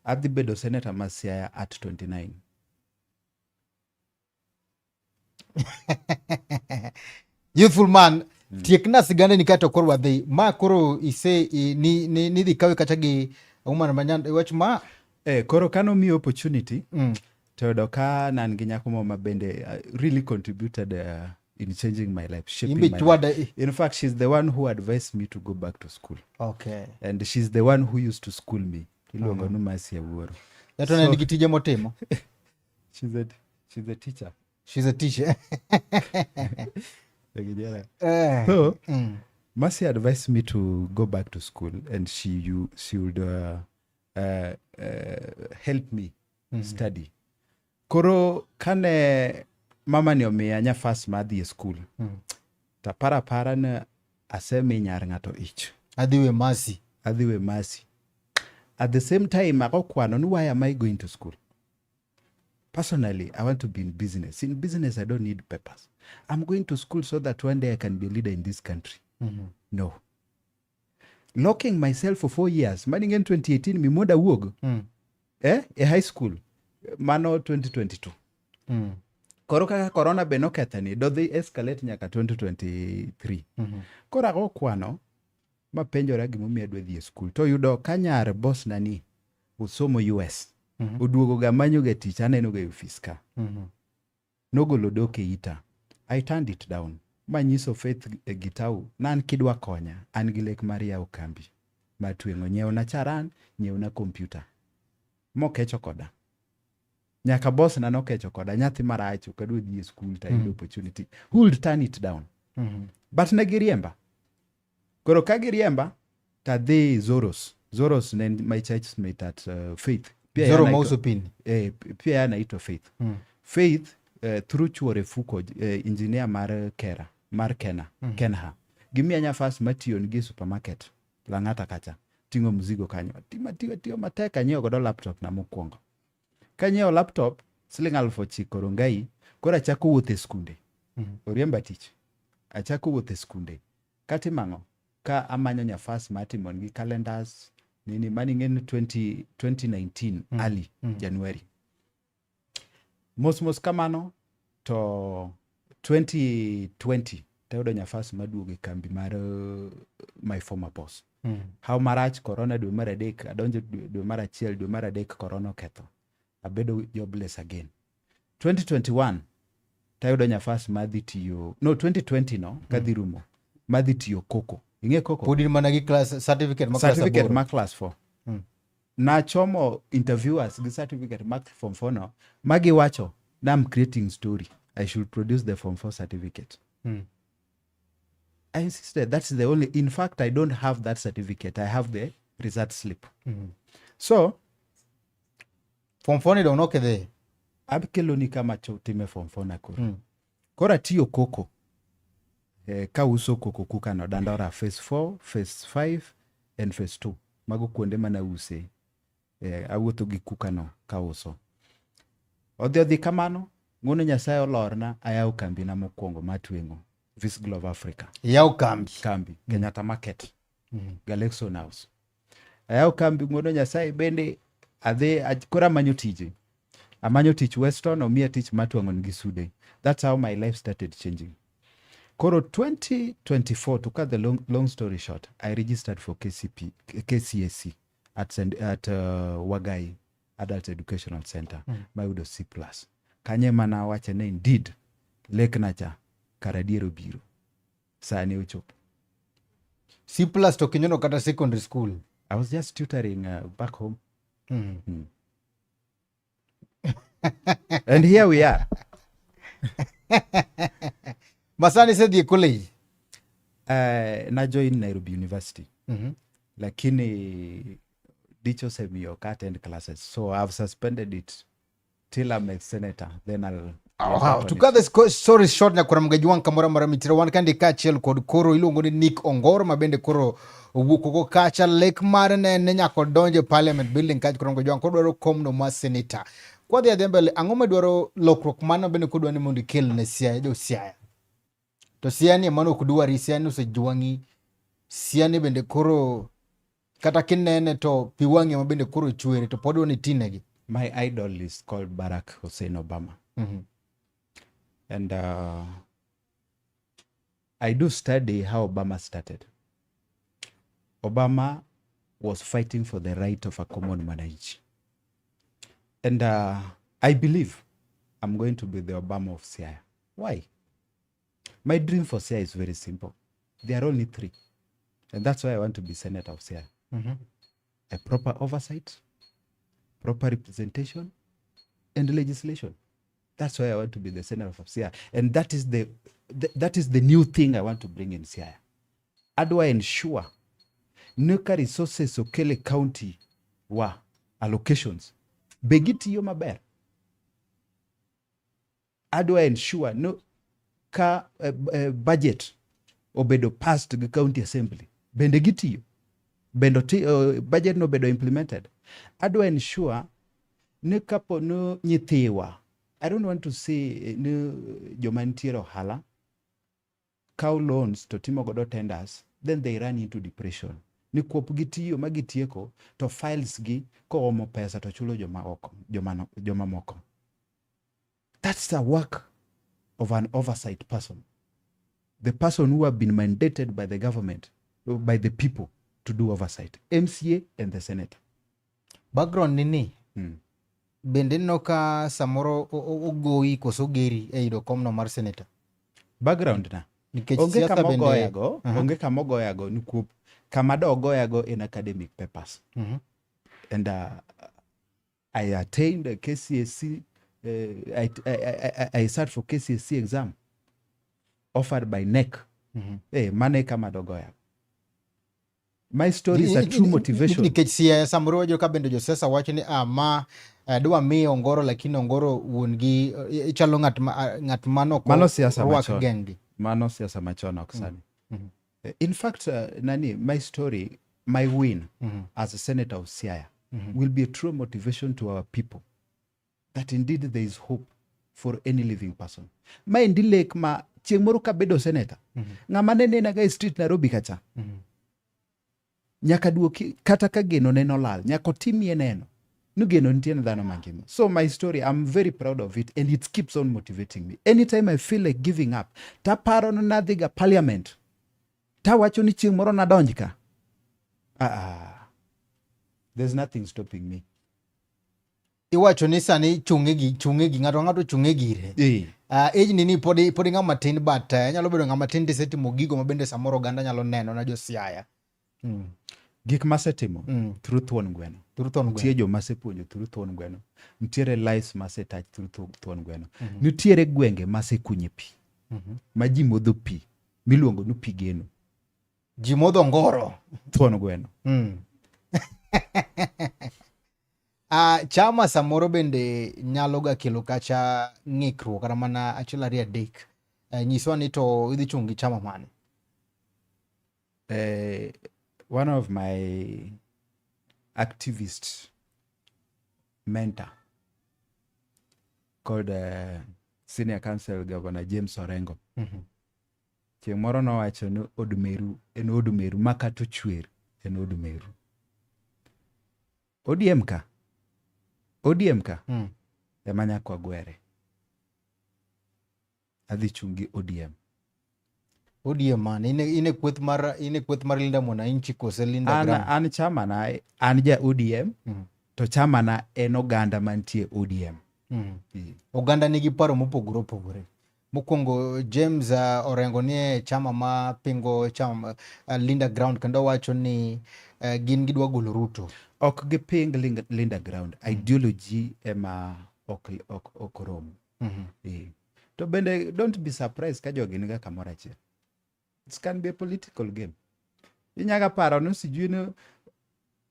Adhi bedo senator ma Siaya at 29. Youthful man, tiekna sigana ni kato koro wadhi. Ma koro ise ni dhi kawe kata gi woman manyan wach ma. Koro kano mi opportunity to yudo ka nan gi nyako moro ma bende really contributed in changing my life, shaping Imbe my chwada life. In fact, she's the one who advised me to go back to school. And she's the one who used to school me. Iluongo ni Mercy Awuoro. Jato ne nigi tije motimo. She's a teacher. She's a teacher. So, Mercy advised me to go back to school, and she would help me study. Koro kane mama ni omiya nyafas mar dhi e school, to aparo apara ni asemi nyar ng'ato ich. Adhi we Mercy. Adhi we Mercy. At the same time, ago kwano ni why am I going to school? Personally, I want to be in business. In business, I don't need papers. I'm going to school so that one day I can be a leader in this country. No. Locking myself for 4 years, manning in 2018, mi mondo awuog, e high school, mano 2022. Koro kaka corona be nokethe ni, dodhi escalate nyaka 2023. Koro ago kwano, mapenjora gimomiyo adwa dhi e school. To yudo ka nyar boss na ni, osomo US. Oduogo ga manyo ga tich, aneno ga e ofis ka. Nogolo dok e ita. I turned it down. Manyiso Faith Gitau, nan kidwa konya, an gi lek mar yawo kambi mar tweng'o. Nyiewna charan, nyiewna kompyuta. Mokecho koda. Nyaka boss na nokecho koda, nyathi marach, ok adwa dhi e school to ayudo opportunity. Who would turn it down? But ne giriemba. Koro ka giriemba, tadhi Zoros. Zoros ne en my church mate at Faith. Pia Zoro yeye mauso pin. Pia yeye anaitwa Faith. Faith through chuore Fuko, engineer mar Kera, mar Kena, Kenha. Gimiya nyafas matiyo nigi supermarket Lang'ata kacha. Ting'o mzigo kanyo. Tima tiyo tiyo matek anyiewo godo laptop na mokwongo. Kanyiewo laptop siling 9,000 Rongai, koro achako wuotho e skunde. Oriemba tich. Achako wuotho e skunde. Katimo ang'o? Ka amanyo nyafas mar timo negi calendars nini mani ing'e ni 20, 2019 early January. Mos mos kamano to 2020 tayudo nyafas maduogo e kambi mar my former boss. Haw marach corona dwe mar adek adonjo dwe mar achiel dwe mar adek corona oketho. Abedo jobless again. 2021 tayudo nyafas madhi tiyo no 2020 no kadhi rumo madhi tiyo koko. Ing'e koko? Pod in mana gi class certificate ma class Certificate aboro. ma class 4. Nachomo interviewers gi certificate ma form 4 no magiwacho na I'm creating story. I should produce the form 4 certificate. I insisted that's the only, in fact I don't have that certificate. I have the result slip. So Form 4 ni dong nokidhi. Akeloni kama time form 4 na koro. Koro atiyo koko. Kauso koko kukano Dandora phase 4, phase 5 and phase 2. Mago kuonde mana use. Awuotho gi kukano kauso. Odhi kamano, ng'uono Nyasaye olorna ayawo kambina mokwongo mar tweng'o Visglove Africa. Iyawo kambi. Kambi, Kenyatta Market. Galexon House. Ayawo kambi ng'uono Nyasaye bende adhi koro amanyo tije. Amanyo tich Weston, omiya tich mar twang'o nigi sude. That's how my life started changing. Koro 2024, to cut the long, long story short, I registered for KCP, KCSE at Wagai Adult Educational Center, mayudo C+. Kanye mana wache ni indeed, lekna cha, kara adier obiro. Sani ochopo. C+ to kinyono kata secondary school. I was just tutoring back home. And here we are. Masani isedhi e college? Na join Nairobi University. Lakini dicho osemiyo ok attend classes. So I've suspended it till I'm a senator. Then I'll Oh, wow. To cut the story short, nyakwara Mgajuang kamoro amora mitire wan kandi kaachiel kod koro iluongo ni Nick Ongoro ma bende koro owuok oko kacha lek mare ne en ni nyaka odonj e parliament building kacha koro Mgajuang koro dwaro komno mar senator. Kwadhi adhi mbele, ang'o madwaro lokruok mano bende kodwa ni mondo ikel ne Siaya jo Siaya? To Siaya ni mano ok dwari, Siaya ni osejwang'i. Siaya ni bende koro kata kinene to pi wang'i ma bende koro chwere to pod dwa ni itinegi. My idol is called Barack Hussein Obama. And I do study how Obama started. Obama was fighting for the right of a common mwananchi. And I believe I'm going to be the Obama of Siaya. Why? My dream for Siaya is very simple. There are only three. And that's why I want to be senator of Siaya. A proper oversight, proper representation, and legislation. That's why I want to be the senator of Siaya. And that is the new thing I want to bring in Siaya. Adwa ensure ni ka resources okele county wa allocations be gitiyo maber. Adwa ensure no ka budget obedo passed gi county assembly bende gitiyo bende budget no obedo implemented. Adwa ensure ni kapo ni nyithiwa, I don't want to see ni joma nitiere ohala kaw loans to timo godo tenders, then they run into depression ni kuop gitiyo ma gitieko to files gi koomo pesa to chulo joma oko joma moko. That's the work of an oversight person, the person who have been mandated by the government, by the people, to do oversight, MCA and the senator. Background ni ni bende ineno ka samoro ogoyi koso ogeri e yudo komno mar senator? Background na Nikech onge siasa kama bende ogoyago. Onge kama ogoyago nikuop kama do ogoyago in academic papers. And I attained a KCSE, I sat for KCSE exam offered by KNEC. Mane kama dogoya. My story is a true motivation. Nikech siaya samoro wayudo ka bende josiasa wacho ni ah, ma dwa miyo Ongoro lakini Ongoro wuon gi chalo ng'at ma ng'at mano Mano siasa rwak machon. geng'gi. Mano siasa machon ok sani. In fact, nani, my story, my win as a senator of Siaya will be a true motivation to our people that indeed there is hope. for any living person. Maendi lek ma chieng' moro kabedo senator, ng'ama ne nenaga e street Nairobi kacha, nyaka duoki kata ka geno ne nolal, nyaka otimie neno ni geno nitie ne dhano mangima. So my story, I'm very proud of it and it keeps on motivating me. Anytime I feel like giving up, taparo ni nadhiga parliament, tawacho ni chieng' moro nadonj ka. Ah, ah. There's nothing stopping me. Iwacho ni sani chung' gi chung' gi ng'ato ng'ato chung' e gire. Eh. Age ni ni pod pod ng'ama tin but nyalo bedo ng'ama tin tisetimo gigo ma bende samoro oganda nyalo neno na jo Siaya. Gik masetimo through thuon gweno. Through thuon gweno. Nitie joma asepuonjo through thuon gweno. Nitiere lives masetouch through thuon gweno. Nitiere gwenge masekunye pi. Ma ji modho pi miluongo ni pi geno. Ji modho ngoro. Thuon gweno. Chama samoro bende nyalo ga kelo kacha ng'ikruok kata mana achiel ariyo adek. Nyiswa ni to idhi chung' gi chama mane? One of my activist mentor called Senior Counsel Governor James Orengo. Chieng' moro nowacho ni od meru en od meru ma kata ochwer en od meru. ODM ka, ODM ka ema nyaka wagwere. Adhi chung' gi ODM. ODM mane? Ine kweth mar Linda Mwananchi kose Linda An, Gram? An chama na, an ja ODM, to chama na en oganda mantie ODM. Oganda nigi paro mopogore opogore. Mokwongo James Orengo nie chama ma pingo chama Linda Ground kendo wacho ni gin gidwa golo Ruto. Ok giping Linda Ground. Ideology ema ok rom. To bende don't be surprised ka jogi niga kamoro achiel. It can be a political game. Inyaga paro ni sijui ni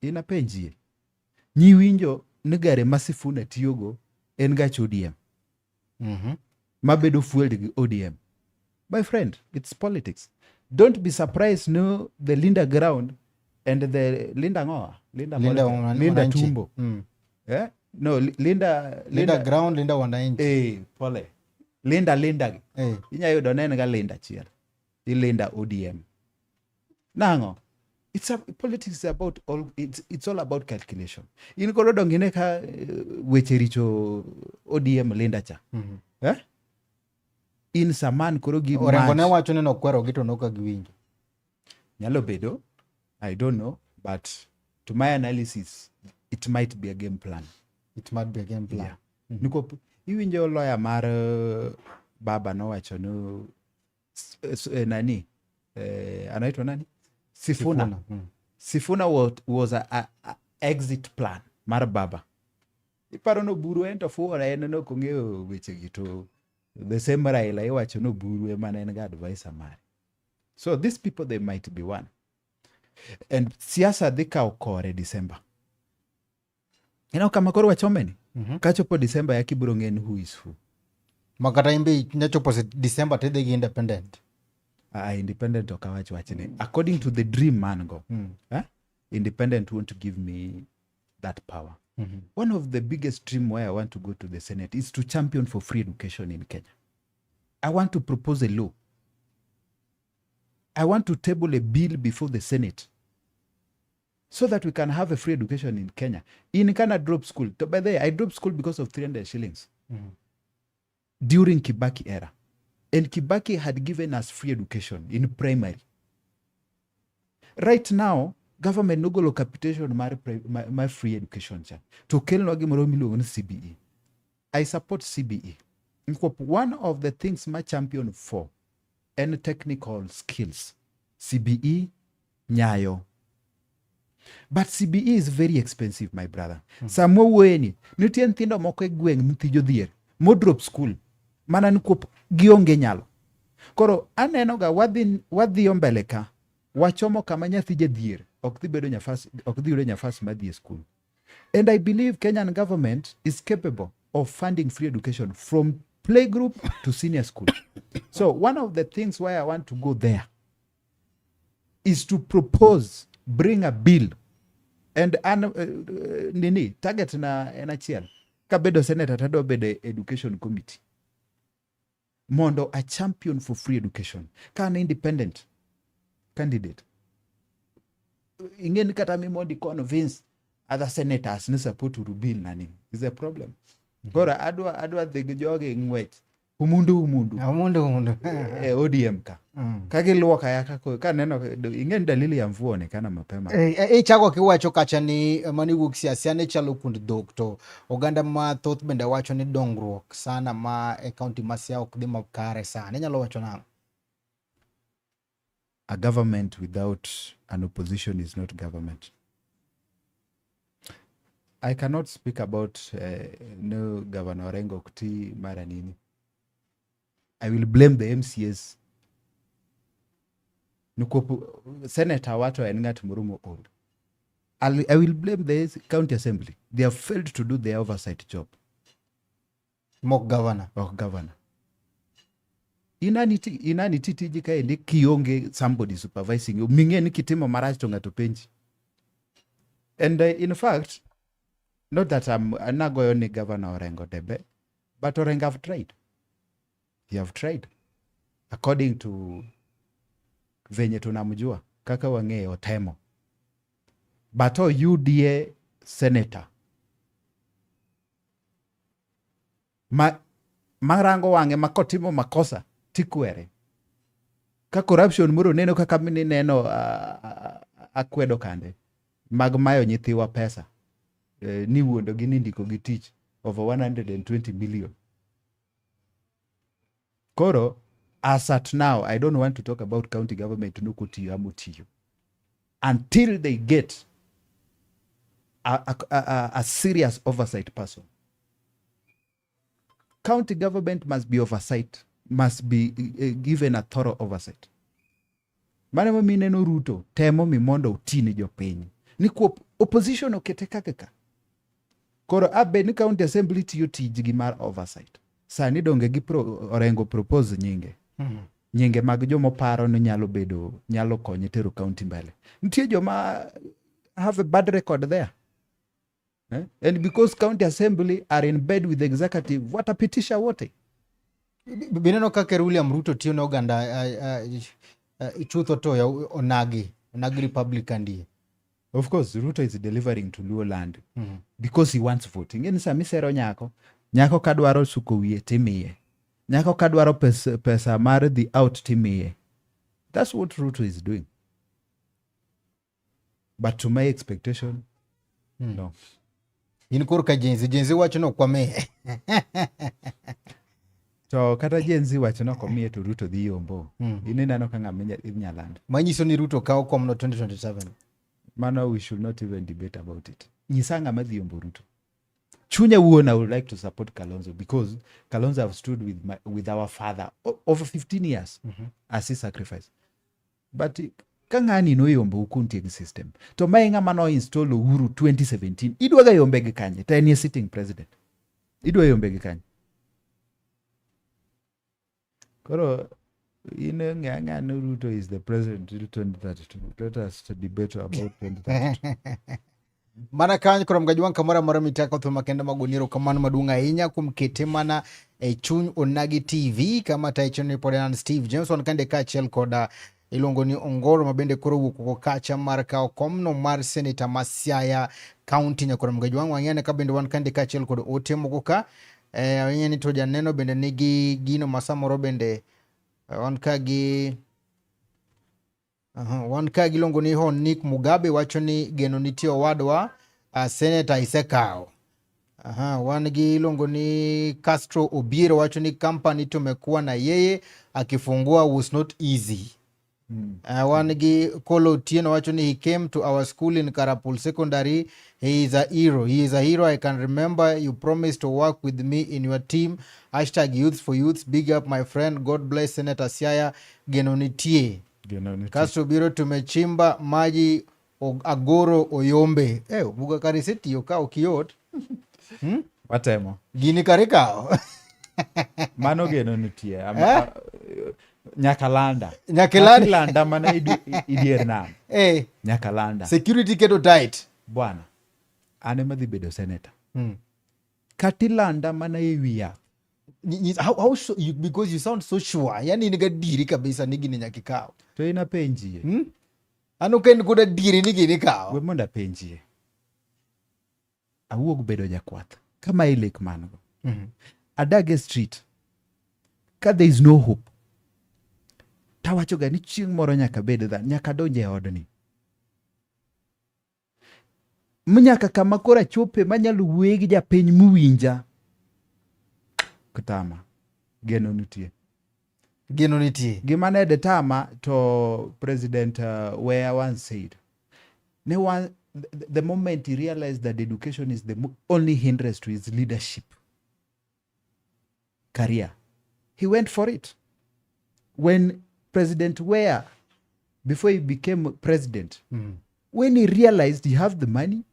inapenjie. Nyiwinjo ni gari ma Sifuna tiyogo en gach ODM. Mabedo fueled gi ODM. My friend, it's politics. Don't be surprised no the Linda Ground and the Linda Ngoa, Linda Linda Moroka, Linda Wananchi. Tumbo. No, Linda, Linda Linda Ground, Linda Wananchi. Pole. Linda, Linda. Inya yudo ne en ga Linda achiel. Ilinda ODM. Nang'o? It's a, politics is about all, it's all about calculation. In koro donge ine ka weche richo ODM Linda cha. In saman koro gi Orengo ne match. wacho ni nokwero gi to noka giwinjo. Nyalo bedo, I don't know, but to my analysis, it might be a game plan. It might be a game plan. Yeah. Nikop iwinjo lawyer mar baba nowacho ni nani? Anaitwa nani? Sifuna. Sifuna. Sifuna was a exit plan mar baba. Iparo no Oburu en to fuora en no ok ong'eyo weche gi to the same Raila iwacho no Oburu ema ne en ga advisor mare. So these people, they might be one. And siasa dhi kawo kore December. Ineno kama koro wachome ni? Kachopo December yaki biro ng'e ni who is who. Ma kata in be nyachopo December tidhi gi independent. Independent ok awach wachni. According to the dream man go. Independent won't give me that power. One of the biggest dream why I want to go to the Senate is to champion for free education in Kenya. I want to propose a law. I want to table a bill before the Senate so that we can have a free education in Kenya. In Kenya, drop school. By the way, I dropped school because of 300 shillings during Kibaki era. And Kibaki had given us free education in primary. Right now, government nogolo capitation mar free education cha. To kelnwa gimoro miluongo ni CBE. I support CBE. Nikwop one of the things my champion for en technical skills. CBE, Nyayo. But CBE is very expensive, my brother. Sama wuoye ni, nitie nyithindo moko e gweng' nyithi jodhier, modrop school, mana nikwop gionge nyalo. Koro aneno ga wadhiyo mbele ka, wachomo kama nyathi jadhier ok dhi bedo nyafas, ok dhi yudo nyafas madhi e school. And I believe Kenyan government is capable of funding free education from playgroup to senior school. So one of the things why I want to go there is to propose, bring a bill, and an, nini, target na en achiel. Kabedo senator tadwa bedo e education committee. Mondo a champion for free education. Ka an independent candidate. Ing'e ni kata mi mondo convince other senators ni support uru bill nani is a problem. Koro adwa dhi gi jogi ng'wech humundu humundu Humundu humundu. e ODM ka. Ka giluoka ya kako kaneno ing'e ni dalili ya mvua onekana mapema. Ichako kiwacho kacha ni mano iwuok siasa ne chalo kund dhok to oganda mathoth bende wacho ni dongruok sana ma e kaunti ma Siaya ok dhi makare sana. Inyalo wacho nang'o? A government without an opposition is not government. I cannot speak about no Governor Orengo ok ti mara nini. I will blame the MCAs. Nikwop Senator wato en ng'at moro mool. I will blame the county assembly. They have failed to do their oversight job. Mok governor. Ok governor. Inani ti tiji kaendi kionge somebody supervising you. Ming'e ni kitimo marach to ng'ato penji. And in fact, not that I'm nagoyo ni Governor Orengo debe, but Orengo have tried. He have tried. According to venye tunamjua, kaka wang'eyo otemo. But oyudie senator ma marango wang'e ma kotimo makosa tikwere. Ka corruption moro neno kaka mineno akwedo kande mag mayo nyithiwa pesa ni wuondo gi ni ndiko gi tich over 120 million. Koro as at now I don't want to talk about county government no kotiyo ama otiyo until they get a serious oversight person. County government must be oversight, must be given a thorough oversight. Mano emomiyo ineno Ruto temo mi mondo oti ni jopiny. Nikwop opposition okete kaka ka. Koro abe ni county assembly tiyo tijgi mar oversight. Sani donge gi Orengo propose nyinge. Nyinge mag jomoparo ni nyalo bedo, nyalo konye tero county mbele. Nitie joma have a bad record there. And because county assembly are in bed with the executive, watapitisha wote. Bineno kaka William Ruto tiyo ne oganda chutho to ya onagi Republican die. Of course, Ruto is delivering to Luo land because he wants vote. Ing'e ni sama isero nyako, nyako kadwaro suko wiye timiye. Nyako kadwaro pesa mar dhi out timiye. That's what Ruto is doing. But to my expectation, no. In kor ka Gen Z, Gen Z wacho ni ok wamiye. To kata Gen Z wacho ni ok omiye to Ruto dhi yombo. In ineno ka ng'ama inyalando. Manyiso ni Ruto kawo komno 2027. Mano we should not even debate about it. Nyisa ng'ama dhi yombo Ruto. Chunya wuon, I would like to support Kalonzo because Kalonzo have stood with our father over 15 years as his sacrifice. But ka ng'ani noyombo kuntie gi system. To mae ng'ama no install Uhuru 2017. Idwa ga yombe gi kanye? To en e sitting president. Idwa yombe gi kanye? Koro in ng'e ang'eya ni Ruto is the president till 2032. Let us debate about 2032. Mana kanyo koro mgajwang' kamoro amora mitako thum makende magoni erokamano maduong' ahinya kuom kete mana e chuny Onagi TV kama tayo chenro ni pod en an Steve James wan kande kaachiel koda iluongo ni Ongoro ma bende koro wuok oko kacha mar kawo komno mar seneta ma Siaya County. Nyakoro mgajwang' wang'e ka bende wan kande kaachiel kod ote moko ka wang'e ni to janeno bende nigi gino ma samoro bende wan ka gi wan ka giluongo ni Hon Nick Mugabe wacho ni geno nitie owadwa seneta isekawo. Wan gi iluongo ni Castro Obiero wacho ni company tumekuwa na yeye akifungua was not easy. Wan gi Kolo Otieno wacho ni he came to our school in Karapul Secondary. He is a hero. He is a hero. I can remember you promised to work with me in your team. Hashtag youths for youths. Big up my friend. God bless Senator Siaya. Geno nitie. Geno nitie. Castro Obiero tumechimba maji Agoro Oyombe. Buga kare isetiyo ka ok yot. Watemo. Gini kare ikawo. Mano geno nitie. Nyakalanda. Nyakalanda. Nyakalanda mana idier nam. Nyakalanda. Security keto tight. Bwana. An ema dhi bedo senator. Kata ilanda mana e wi yath. How so, you, because you sound so sure. Yani in gadieri kabisa ni gini nyaka ikaw. To in apenjie. An ok en kod adieri ni gini ikaw. We mondo apenjie. Awuog bedo jakwath. Kama e lek man go. Adag e street. Ka there is no hope. Tawacho ga ni chieng' moro nyaka bed dha, nyaka donj e odni. Nyaka kama koro achope manyalo wuoye gi japiny mowinja. Ktama. Geno nitie. Geno nitie. Gima ne detama to President Weah once said, ne one, the moment he realized that education is the only hindrance to his leadership career, he went for it. When President Weah, before he became president, when he realized he have the money,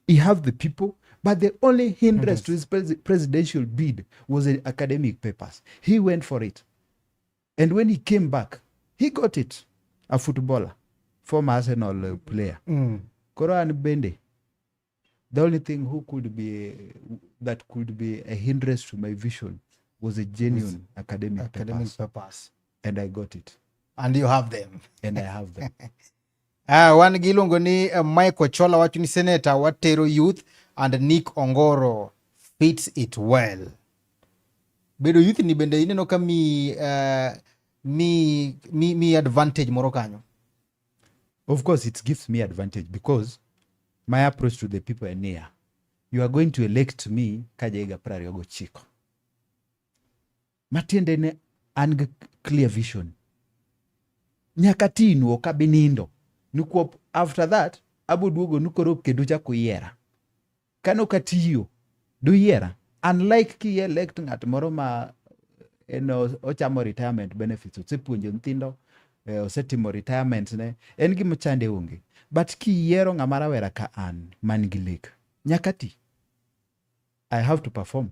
he have the people, but the only hindrance to his presidential bid was the academic papers. He went for it. And when he came back, he got it. A footballer, former Arsenal player. Koro an bende, the only thing who could be, that could be a hindrance to my vision was a genuine academic, Academic papers. Papers. And I got it. And you have them. And I have them. Wan gi iluongo ni Michael Chola wacho ni Senator watero youth and Nick Ongoro fits it well. Bedo youth ni bende ineno ka mi advantage moro kanyo. Of course, it gives me advantage because my approach to the people are near. You are going to elect me ka jahiga 29. Matiende ni an gi clear vision. Nyaka tinu ok abi nindo. Nikwop after that, abo duogo ni koro kendo chako yiera. Kano katiyo, do yiera. Unlike ki elect ng'at moro ma en ochamo retirement benefits, osepuonjo nyithindo, osetimo retirement ne, en gima chande onge. But kiyiero ng'ama rawera ka an, man gi lek, nyaka ti. I have to perform.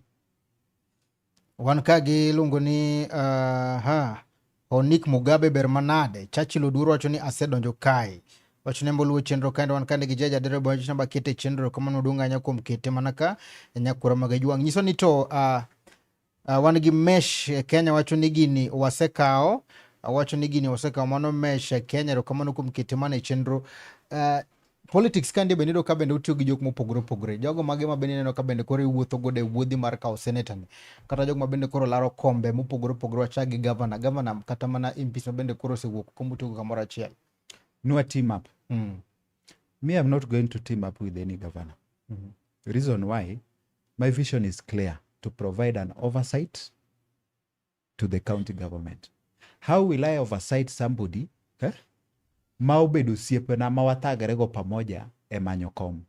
Wan ka gi iluongo ni ha Onik Mugabe ber manade. Churchill Oduor wacho ni asedonjo kae. Wacho ni mboluo chenro kae wan kande gi Jaja Dereba wacho namba kete chenro kamano duong' ahinya kuom kete mana ka nyakwara mag Ajwang'. Nyiso ni to wan gi Mesh Kenya wacho ni gini wasekawo. Wacho ni gini wasekawo mano Mesh Kenya erokamano kuom kete mana e chenro. Politics ka bende iyudo ka bende utiyo gi jok mopogore opogore. Jogo mage ma bende ineno ka bende koro iwuotho godo e wuodhi mar kawo senator ni. Kata jogo ma bende koro laro kombe mopogore opogore wachak gi governor, governor kata mana MPs ma bende koro osewuok oko mutiyogo kamoro achiel. Nwa team up. Me, I'm not going to team up with any governor. The reason why, my vision is clear, to provide an oversight to the county government. How will I oversight somebody ma obedo osiepena ma wathagre go pamoja e manyo kom?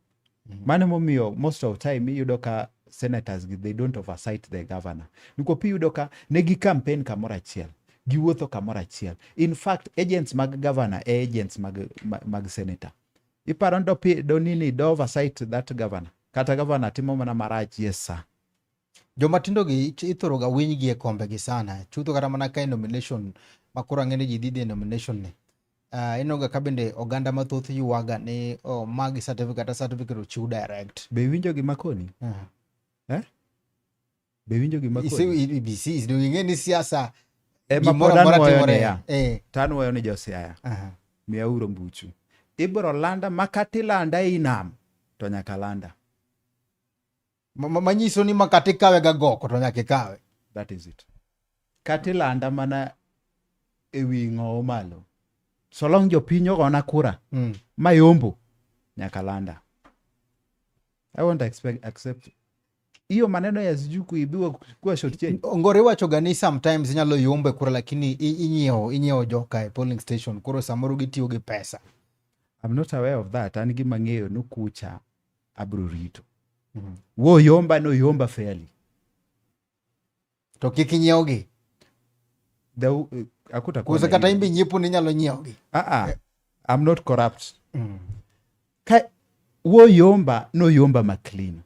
Mano emomiyo most of time iyudo ka senators gi they don't oversight the governor. Nikop iyudo ka ne gi campaign kamoro achiel, giwuotho kamoro achiel. In fact, agents mag governor e agents mag senator. Iparo ni do nini do oversight that governor? Kata governor timo mana marach, yes sir. Joma tindo gi ithoro ga winy gi e kombe gi sana. Chutho kata mana ka e nomination ma koro ang'e ni ji dhi dhi e nomination ni. Ineno ga ka bende oganda mathoth ywaga ni oh, magi certificate kata certificate ochiw direct. Be iwinjo gima koni? Eh? Be iwinjo gima koni? IBC, ing'e ni siasa Ema gimoro pod amora anuoyo timore. niya. To anuoyo ni jo Siaya. Miyauru mbuchu. Ibiro landa ma kata ilanda ei nam to nyaka landa. Manyiso ni makata ikawe ga goko to nyaka ikawe. That is it. Kata ilanda mana ewi ng'owo malo. So long jopiny ogona kura mayombo nyaka landa. I won't accept hiyo maneno ya sijui kuibiwa kuwa short change. Ongoro iwacho ga ni sometimes inyalo yombe kura lakini inyiewo joka e polling station koro samoro gitiyo gi pesa. I'm not aware of that. An gima ng'eyo ni kucha abro rito. Wo yomba no yomba fairly. To kik inyiew gi. Hakutakuwa Koso na kata hiyo. imbe nyiepo ni inyalo nyiewo gi. I'm not corrupt. Ka wo yomba no yomba ma clean.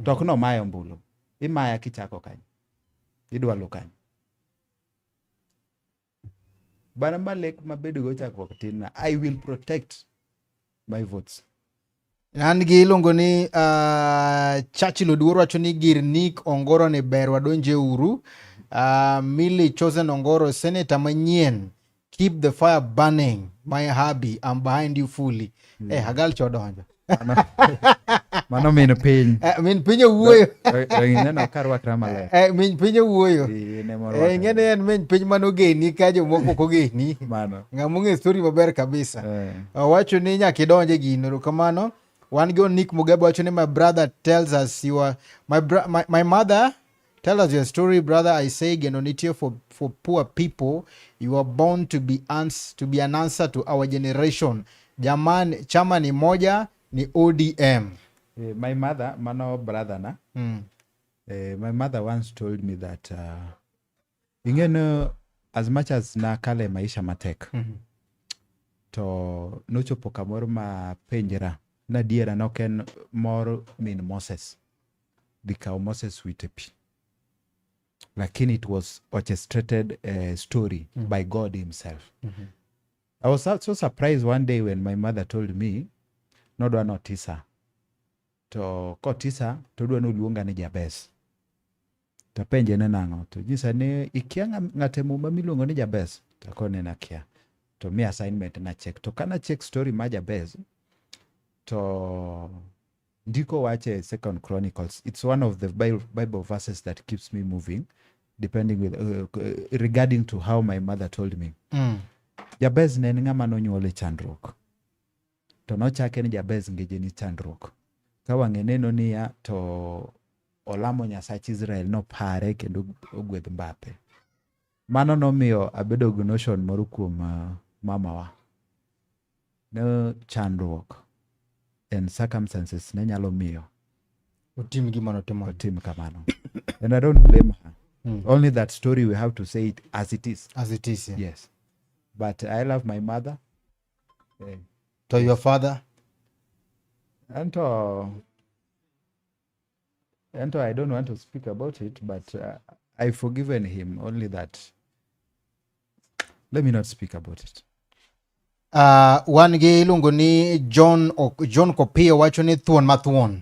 To ok no mayo ombulu. Imaya kichako kanyo. Idwa lu kanyo. Bana malek mabedo go chakruok tin na. I will protect my votes. An gi iluongo ni Churchill Oduor wacho ni gir Nick Ongoro ni ber wadonje uru. Millie Chosen Ongoro, senator manyien, keep the fire burning my hubby, I'm behind you fully. Eh, Hagal chodonjo. Mano min piny. Min piny owuoyo. Ineno ka rwakra maler. Min piny owuoyo. En ema orwakra. Ing'e ni en min piny manogeni ka jomoko ok ogeni. Mano. Ng'ama ong'e story maber kabisa. Owacho ni nyaka idonj e gino. Erokamano. Wan gi Nick Mugabe wacho ni my brother tells us your my, bro, my mother tell us your story, brother. I say geno nitie for poor people. You are born to be an answer to our generation. Jaman, chama ni moja ni ODM. My mother, mano brother na. My mother once told me that ing'e ni as much as nakale maisha matek to nochopo kamoro ma penjra nadiera nok en mor min Moses dhi kawo Moses wite pi, lakini it was orchestrated story by God himself. I was so surprised one day when my mother told me nodwa notisa to kotisa to odwa noluonga ni Jabez. To apenje ne nang'o, to nyisa ni ikia ng'ate Muma miluongo ni Jabez, to akone nakia, to mi assignment na check, to kana check story ma Jabez to ndiko wache Second Chronicles. It's one of the Bible verses that keeps me moving depending with regarding to how my mother told me. Jabez ne en ng'ama nonyuol e chandruok, to nochake ni Jabez ngeje ni chandruok ka wang'e neno niya to olamo Nyasach Israel nopare kendo ogwedh mbathe. Mano nomiyo abedo gi notion moro kuom mamawa ne chandruok and circumstances ne nyalo miyo otim gima notimo. Otim kamano, and I don't blame her. Only that story, we have to say it as it is. As it is, yeah. Yes, but I love my mother. To your father? Anto I don't want to speak about it, but I've forgiven him. Only that let me not speak about it. Wan gi iluongo ni John, John Kopio wacho ni thuon mathuon.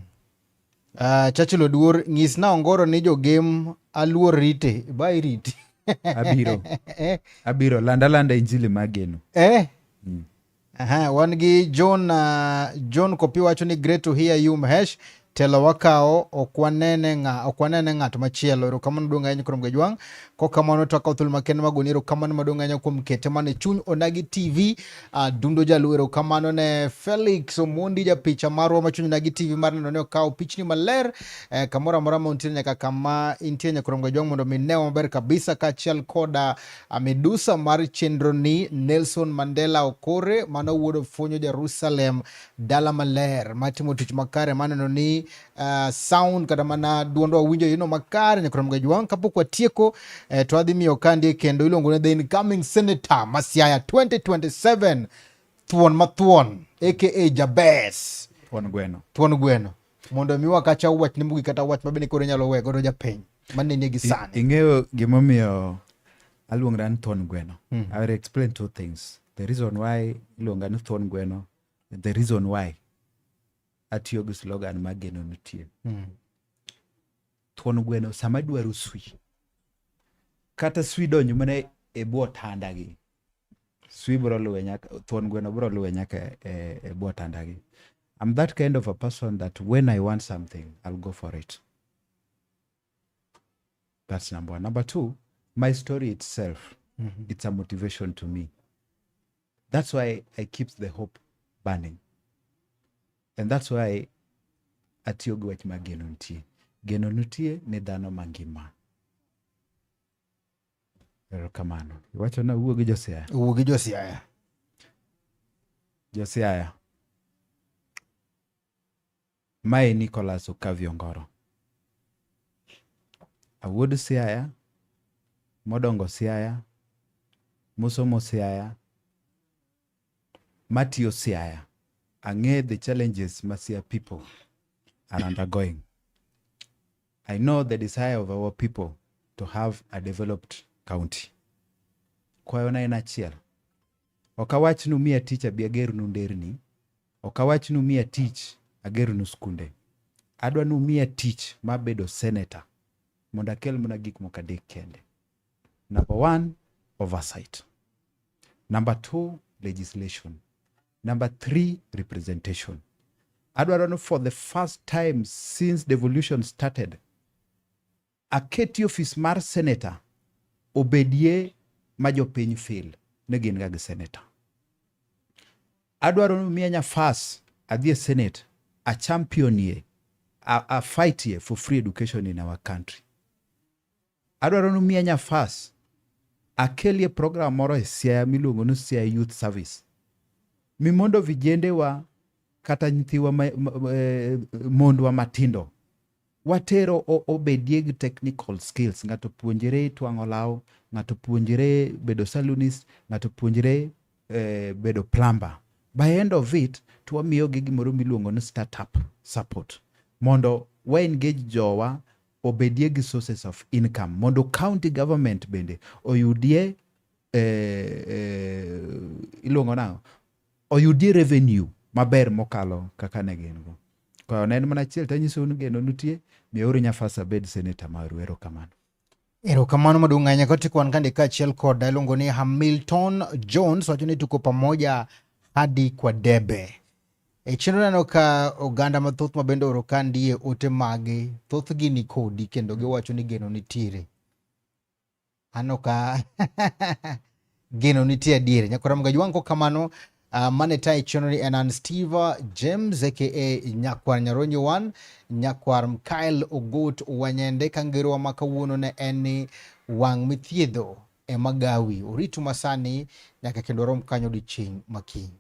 Churchill Oduor nyis na Ongoro ni jogem aluor rite ba iriti. Abiro. Abiro landa landa injili mageno. Aha, wan gi John, John Kopio wacho ni great to hear you Mhesh. Telo wakawo ok wanene ng'a ok wanene ng'at machielo. Erokamano maduong' ahinya kuom Gajwang'. Kokamano to akawo thuolo makende magoni erokamano maduong' ahinya kuom kete mana e chuny Onagi TV. Dundo Jaluo, erokamano ne Felix Omondi japicha marwa ma chuny Onagi TV mar neno ni okawo pichni maler kamoro amora ma untie nyaka kama intie nyaka Gajwang' mondo mi newa maber kabisa, kaachiel koda midusa mar chenro ni Nelson Mandela Okore mano wuod Ofunyo Jerusalem dala maler matimo tich makare maneno ni sound kata mana duondwa winjo yono makare nyaka Gajwang'. Kapok watieko to adhi miyo kandie kendo iluongo ni the incoming senator ma Siaya 2027, thuon mathuon aka Jabez. Thuon gweno. Thuon gweno mondo miwa kacha wach ni mogik kata wach mabende koro inyalo we godo japiny manenie gi sani. Ing'eyo gimomiyo aluongra ni thuon gweno? I will explain two things: the reason why iluonga ni thuon gweno and the reason why atiyo gi slogan mar geno nitie. Thuon gweno, sama dwaro swi kata swi donjo mana e bwo otandagi, swi biro luwe nyaka thuon gweno biro luwe nyaka e bwo otandagi. I'm that kind of a person that when I want something, I'll go for it. That's number one. Number two, my story itself, it's a motivation to me. That's why I keep the hope burning and that's why atiyo gi wach mar geno nitie. Geno nitie ne dhano mangima. Erokamano. Iwacho na wuo gi Josiaya. Wuo gi Josiaya. Josiaya. Mae Nicholas Okavio Ongoro. Awuod Siaya, modongo Siaya, mosomo Siaya, matiyo Siaya. Ang'e the challenges ma Siaya people are undergoing. I know the desire of our people to have a developed county. Kwayona en achiel. Ok awach ni umiya tich abi agernu nderni. Ok awach ni umiya tich Ageronu skunde. Adwa ni umiya tich mar bedo senator mondo akel mana gik moko adek kende. Number one, oversight. Number two, legislation. Number three, representation. Adwaro ni for the first time since devolution started, aketi ofis mar senator obedie ma jopiny feel ni gin ga gi senator. Adwaro ni umiya nafas adhi e senate a championie a fightie for free education in our country. Adwaro ni umiya nafas akelie program moro e Siaya miluongo ni Siaya Youth Service. Mi mondo vijendewa kata nyithiwa ma, ma, eh, mondwa matindo watero obedie gi technical skills. Ng'ato puonjre twang'o law, ng'ato puonjre bedo salonist, ng'ato puonjre bedo plumber. By end of it, to wamiyogi gimoro miluongo ni startup support mondo wa engage jowa obedie gi sources of income mondo county government bende oyudie iluongo nang'o oyudie revenue maber mokalo kaka ne gin go. Koyo ne en mana achiel tanyisou ni geno nitie, miyauru nafas abed senator maru. Erokamano. Erokamano maduong' ahinya kotiko wan kande kaachiel kod iluongo ni Hamilton Jones wacho ni tuko pamoja hadi kwa debe. E chenro neno ka oganda mathoth ma bende oro ka ndiye ote magi, thothgi ni kodi kendo giwacho ni geno nitiere. Aneno ka geno nitie adier. Nyakwar Mgaju wango kamano mane tayo chenro ni en an Steve James aka Nyakwar Nyaronyo One, Nyakwar Mkael Ogot Wanyende ka ngerowa ma kawuono ne en ni wang' mithiedho ema gawi. Oritu masani nyaka kendo warom kanyo odiochieng' makiny.